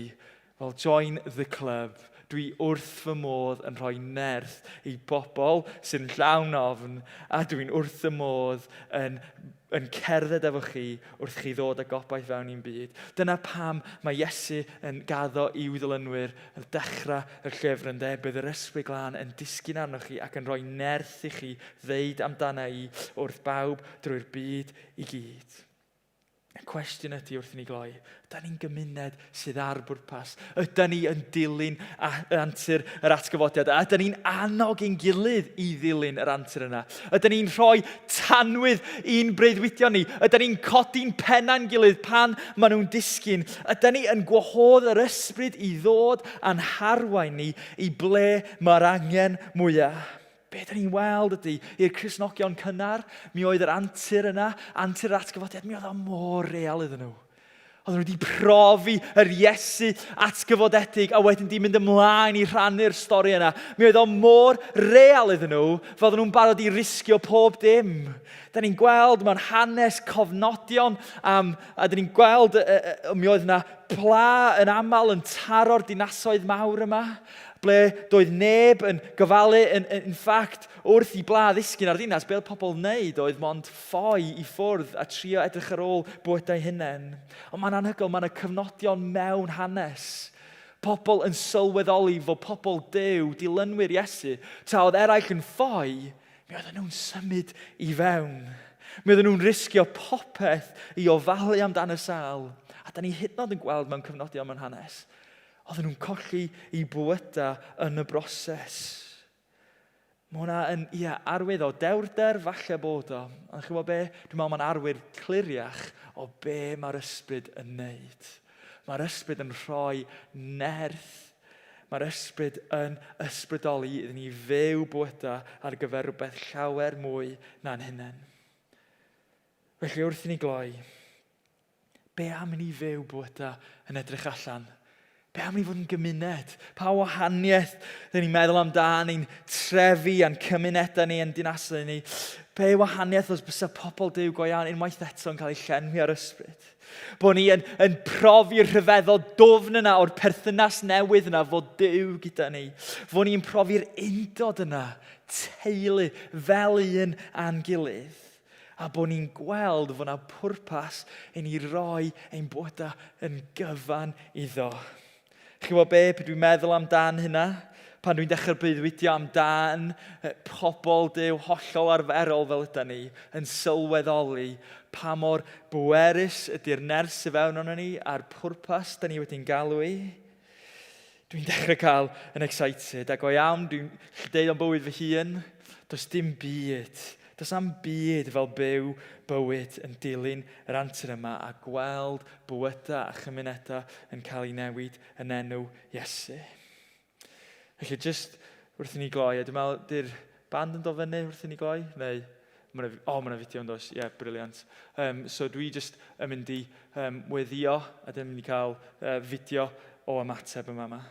well, join the club. Dwi wrth fy modd yn rhoi nerth i bobl sy'n llawn ofn, a dwi'n wrth y modd yn, yn cerdded efo chi wrth chi ddod â gobaith fewn i'n byd. Dyna pam mae Iesu yn gaddo i'w ddilynwyr ar dechrau y llyfr yn dweud, bydd yr Ysbryd Glân yn disgyn arnoch chi ac yn rhoi nerth i chi ddeud amdana i wrth bawb drwy'r byd i gyd. Y cwestiwn ydy wrth i ni gloi, ydy ni'n gymuned sydd ar bwrpas? Ydy ni yn dilyn antur yr atgyfodiad? A ydy ni'n annog ein gilydd i ddilyn yr antur yna? Ydy ni'n rhoi tanwydd i'n breuddwydion ni? Ydy ni'n codi'n pennau'n gilydd pan maen nhw'n disgyn? Ydy ni yn gwahodd yr ysbryd i ddod a'n harwain ni i ble mae'r angen mwyaf? Be da ni'n weld ydy, i'r Cristnogion cynnar, mi oedd yr antur yna, antur yr atgyfodiad, mi oedd o mor real iddyn nhw. Oedden nhw wedi profi yr Iesu atgyfodedig a wedyn di mynd ymlaen i rhannu'r stori yna. Mi oedd o mor real iddyn nhw, fel oedden nhw'n barod i risgio pob dim. Da ni'n gweld mewn hanes cofnodion am, a da ni'n gweld, mi oedd yna pla yn aml yn taro'r dinasoedd mawr yma. Ble doedd neb yn gofalu, yn, in fact, wrth i bla ddisgyn ar ddinas, be oedd pobl yn wneud oedd mond ffoi i ffwrdd a trio edrych ar ôl bywydau hunain. Ond mae'n anhygoel, mae'n y cyfnodion mewn hanes. Pobl yn sylweddoli fod pobl Duw, dilynwyr Iesu, tra oedd eraill yn ffoi, mi oedden nhw'n symud i fewn. Mi oedden nhw'n risgio popeth i ofalu amdan y sâl. A da ni hyd yn oed yn gweld mewn cyfnodion mewn hanes, Oedden nhw'n colli eu bywydau yn y broses. Mae hwnna yn, ia, arwydd o dewrder, falle bod o. Ond chi'n gwybod be? Dwi'n meddwl mae'n arwydd cliriach o be mae'r ysbryd yn neud. Mae'r ysbryd yn rhoi nerth. Mae'r ysbryd yn ysbrydoli iddyn ni fyw bywydau ar gyfer rhywbeth llawer mwy na'n hunain. Felly wrth i ni gloi, Be am i ni fyw bywydau yn edrych allan? Be am i ni fod yn gymuned? Pa wahaniaeth dyn ni'n meddwl amdan ein trefi a'n cymunedau ni a'n dinasoedd ni? Be wahaniaeth os bysa pobl Duw go iawn unwaith eto yn cael eu llenwi ar ysbryd? Bod ni yn, yn profi'r rhyfeddod dwfn yna o'r perthynas newydd yna fod Duw gyda ni. Fod ni'n profi'r undod yna, teulu, fel un a'n gilydd. A bod ni'n gweld fod 'na pwrpas i ni roi ein bywydau yn gyfan iddo. Chi'n gwybod be, pryd dwi'n meddwl amdan hynna, pan dwi'n dechrau breuddwydio amdan pobl Duw hollol arferol fel yda ni, yn sylweddoli pa mor bwerus ydy'r nerth sydd fewn ono ni a'r pwrpas da ni wedi'n galw i. Dwi'n dechrau cael yn excited, a go iawn, dwi'n gallu deud o'n bywyd fy hun, does dim byd, does am byd fel byw bywyd yn dilyn yr antur yma a gweld bywydau a chymunedau yn cael ei newid yn enw Iesu. Felly, just wrth i ni gloi, a dwi'n meddwl, di'r band yn dod fyny wrth i ni gloi? Neu, ma' 'na, o, mae yna fideo yn does? Ie, yeah, brilliant. Um, so dwi just yn mynd i um, weddio a dyn mynd i cael uh, fideo o ymateb yma yma.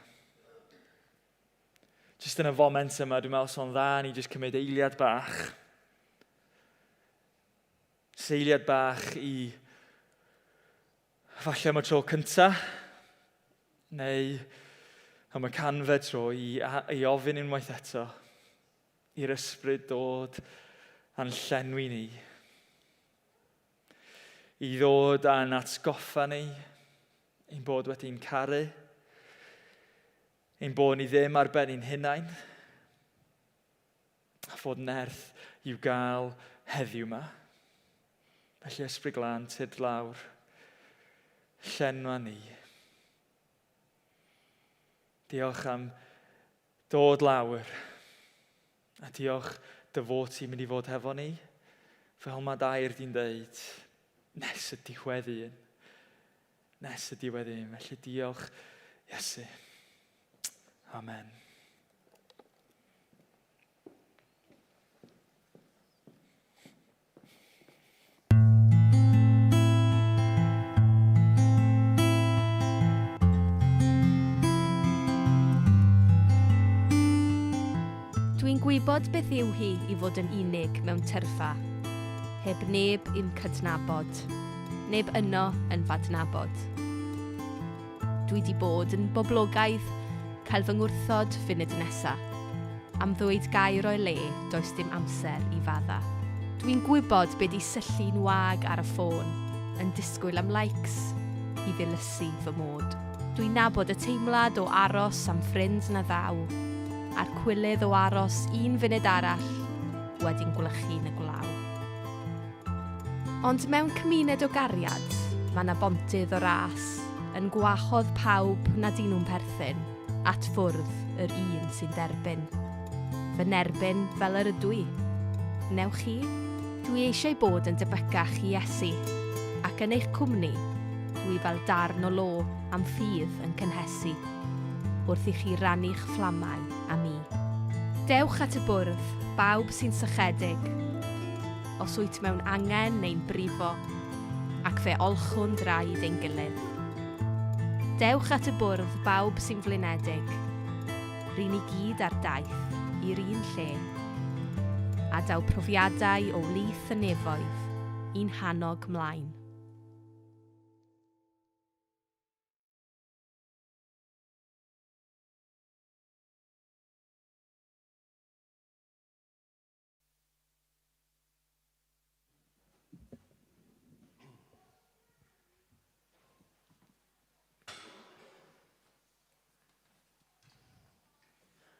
Just yn y foment yma, dwi'n meddwl so'n dda ni just cymryd eiliad bach. Seiliad bach i falle am y tro cynta, neu am y canfed tro i, i ofyn unwaith eto i'r ysbryd dod a'n llenwi ni. I ddod a'n atgoffa ni ein bod wedi'n caru, ein bod ni ddim ar ben ein hunain, a fod nerth i'w gael heddiw yma. Felly Ysbryd Glân, tyd lawr, llenwa ni. Diolch am dod lawr. A diolch dy fod ti'n mynd i fod hefo ni, fel mae dair di'n dweud, nes y diwedd un. Nes y diwedd un. Felly diolch, Iesu. Amen. Dwi'n gwybod beth yw hi i fod yn unig mewn tyrfa, heb neb i'm cydnabod, neb yno yn f'adnabod. Dwi 'di bod yn boblogaidd, Cael fy ngwrthod funud nesa. Am ddweud gair o'i le, does dim amser i fadda. Dwi'n gwybod be di syllu'n wag ar y ffôn, yn disgwyl am likes i ddilysu fy mod. Dwi'n nabod y teimlad o aros am ffrind na ddaw, a'r cwilydd o aros un funud arall wedi'n gwlychu yn y gwlaw. Ond mewn cymuned o gariad, mae 'na bontydd o ras yn gwahodd pawb nad y'n nhw'n perthyn at fwrdd yr un sy'n derbyn. Fy nerbyn fel yr ydw i. Wnewch chi? Dwi eisiau bod yn debycach i Iesu, ac yn eich cwmni, dwi fel darn o lo am ffydd yn cynhesu, wrth i chi rannu'ch fflamau â mi. Dewch at y bwrdd, bawb sy'n sychedig. Os wyt mewn angen neu'n brifo, ac fe olchwn draed ein gilydd. Dewch at y bwrdd bawb sy'n flinedig. Ry'n ni gyd ar daith i'r un lle. A daw profiadau o wlith y nefoedd i'n hannog mlaen.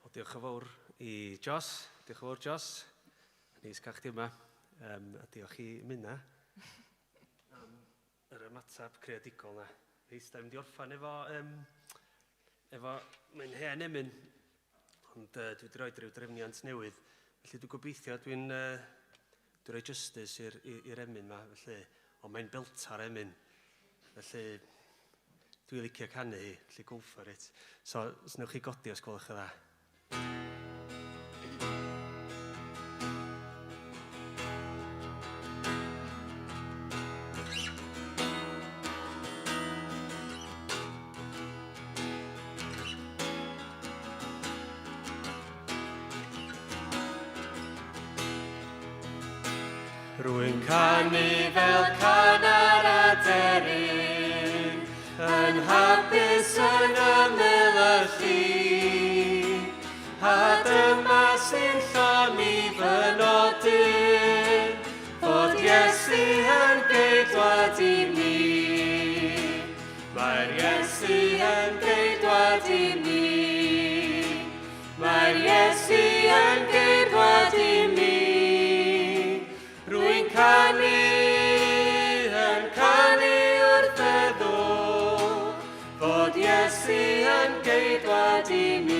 Wel, diolch yn fawr i Jos. Diolch yn fawr, Jos. Neis cael chdi yma. Um, a diolch i Minna am yr ymateb creadigol na. Reit, da ni'n mynd i orffan efo, um, efo mae'n hen emyn, ond uh, dwi wedi rhoi rhyw drefniant newydd. Felly dwi'n gobeithio dwi'n uh, dwi rhoi justice i'r i'r emyn yma, felly, ond mae'n belta'r emyn. Felly dwi'n licio canu hi, felly go for it. So, os newch chi godi os gwelwch yn dda. Rwy'n canu fel can ar aderyn, Yn hapus yn ymyl y lli, A dyma sy'n llonni fy nodyn, Fod Iesu yn geidwad i mi. Mae'r Iesu yn geidwad i mi. Mae'r Iesu yn geidwad i mi. Rwy'n canu, yn canu wrth feddwl fod Iesu yn geidwad i mi.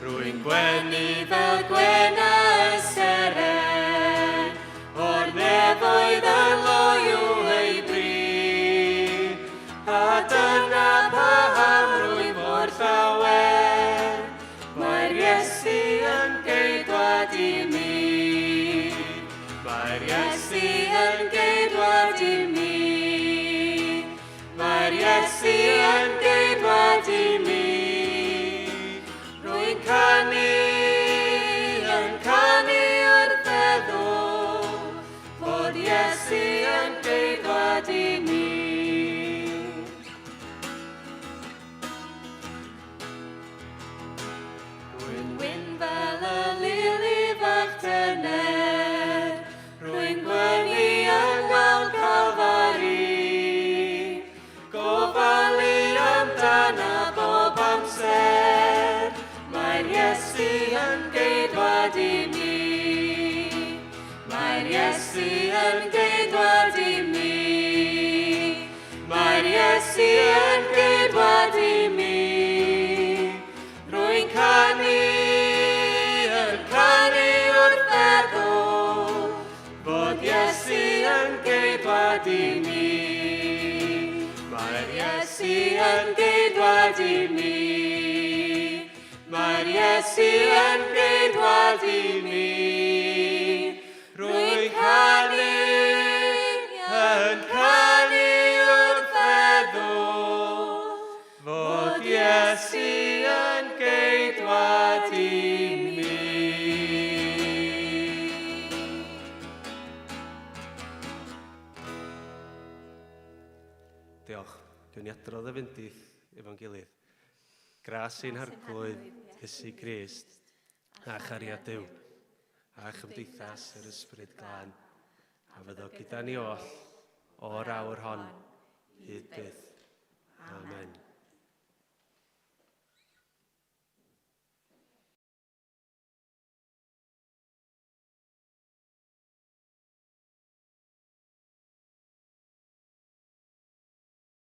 Rwy'n gwenu fel gwena y seren, o'r nefoedd yn loyw ei bri. A dyna paham rwy mor llawen, mae'r Iesu yn geidwad i mi. Mae'r Iesu yn geidwad i mi. Mae'r Iesu yn geidwad i mi. Rwy'n canu, yn canu wrth feddwl fod Iesu yn geidwad i mi. Rwy'n wyn fel y lili fach tyner, Rwy'n gwenu yng ngwawl Calfari, Gofalu amdana bob amser, Mae'r Iesu yn geidwad i mi. Mae'r Iesu yn geidwad i mi. Mae'r Iesu yn geidwad i mi. Rwy'n canu, yn canu wrth feddwl fod Iesu yn geidwad i mi. Mae'r Iesu yn geidwad i mi. Mae'r Iesu yn geidwad i mi. Rwy'n canu, yn canu wrth feddwl Fod Iesu yn geidwad i mi. diolch. Dwi'n ni adrodd y fyndith efo'n gilydd. Gras ein harglwydd, Iesu Grist, a chariad Duw, a chymdeithas yr Ysbryd Glân, a fyddo gyda ni oll o'r awr hon, hyd byth. Amen.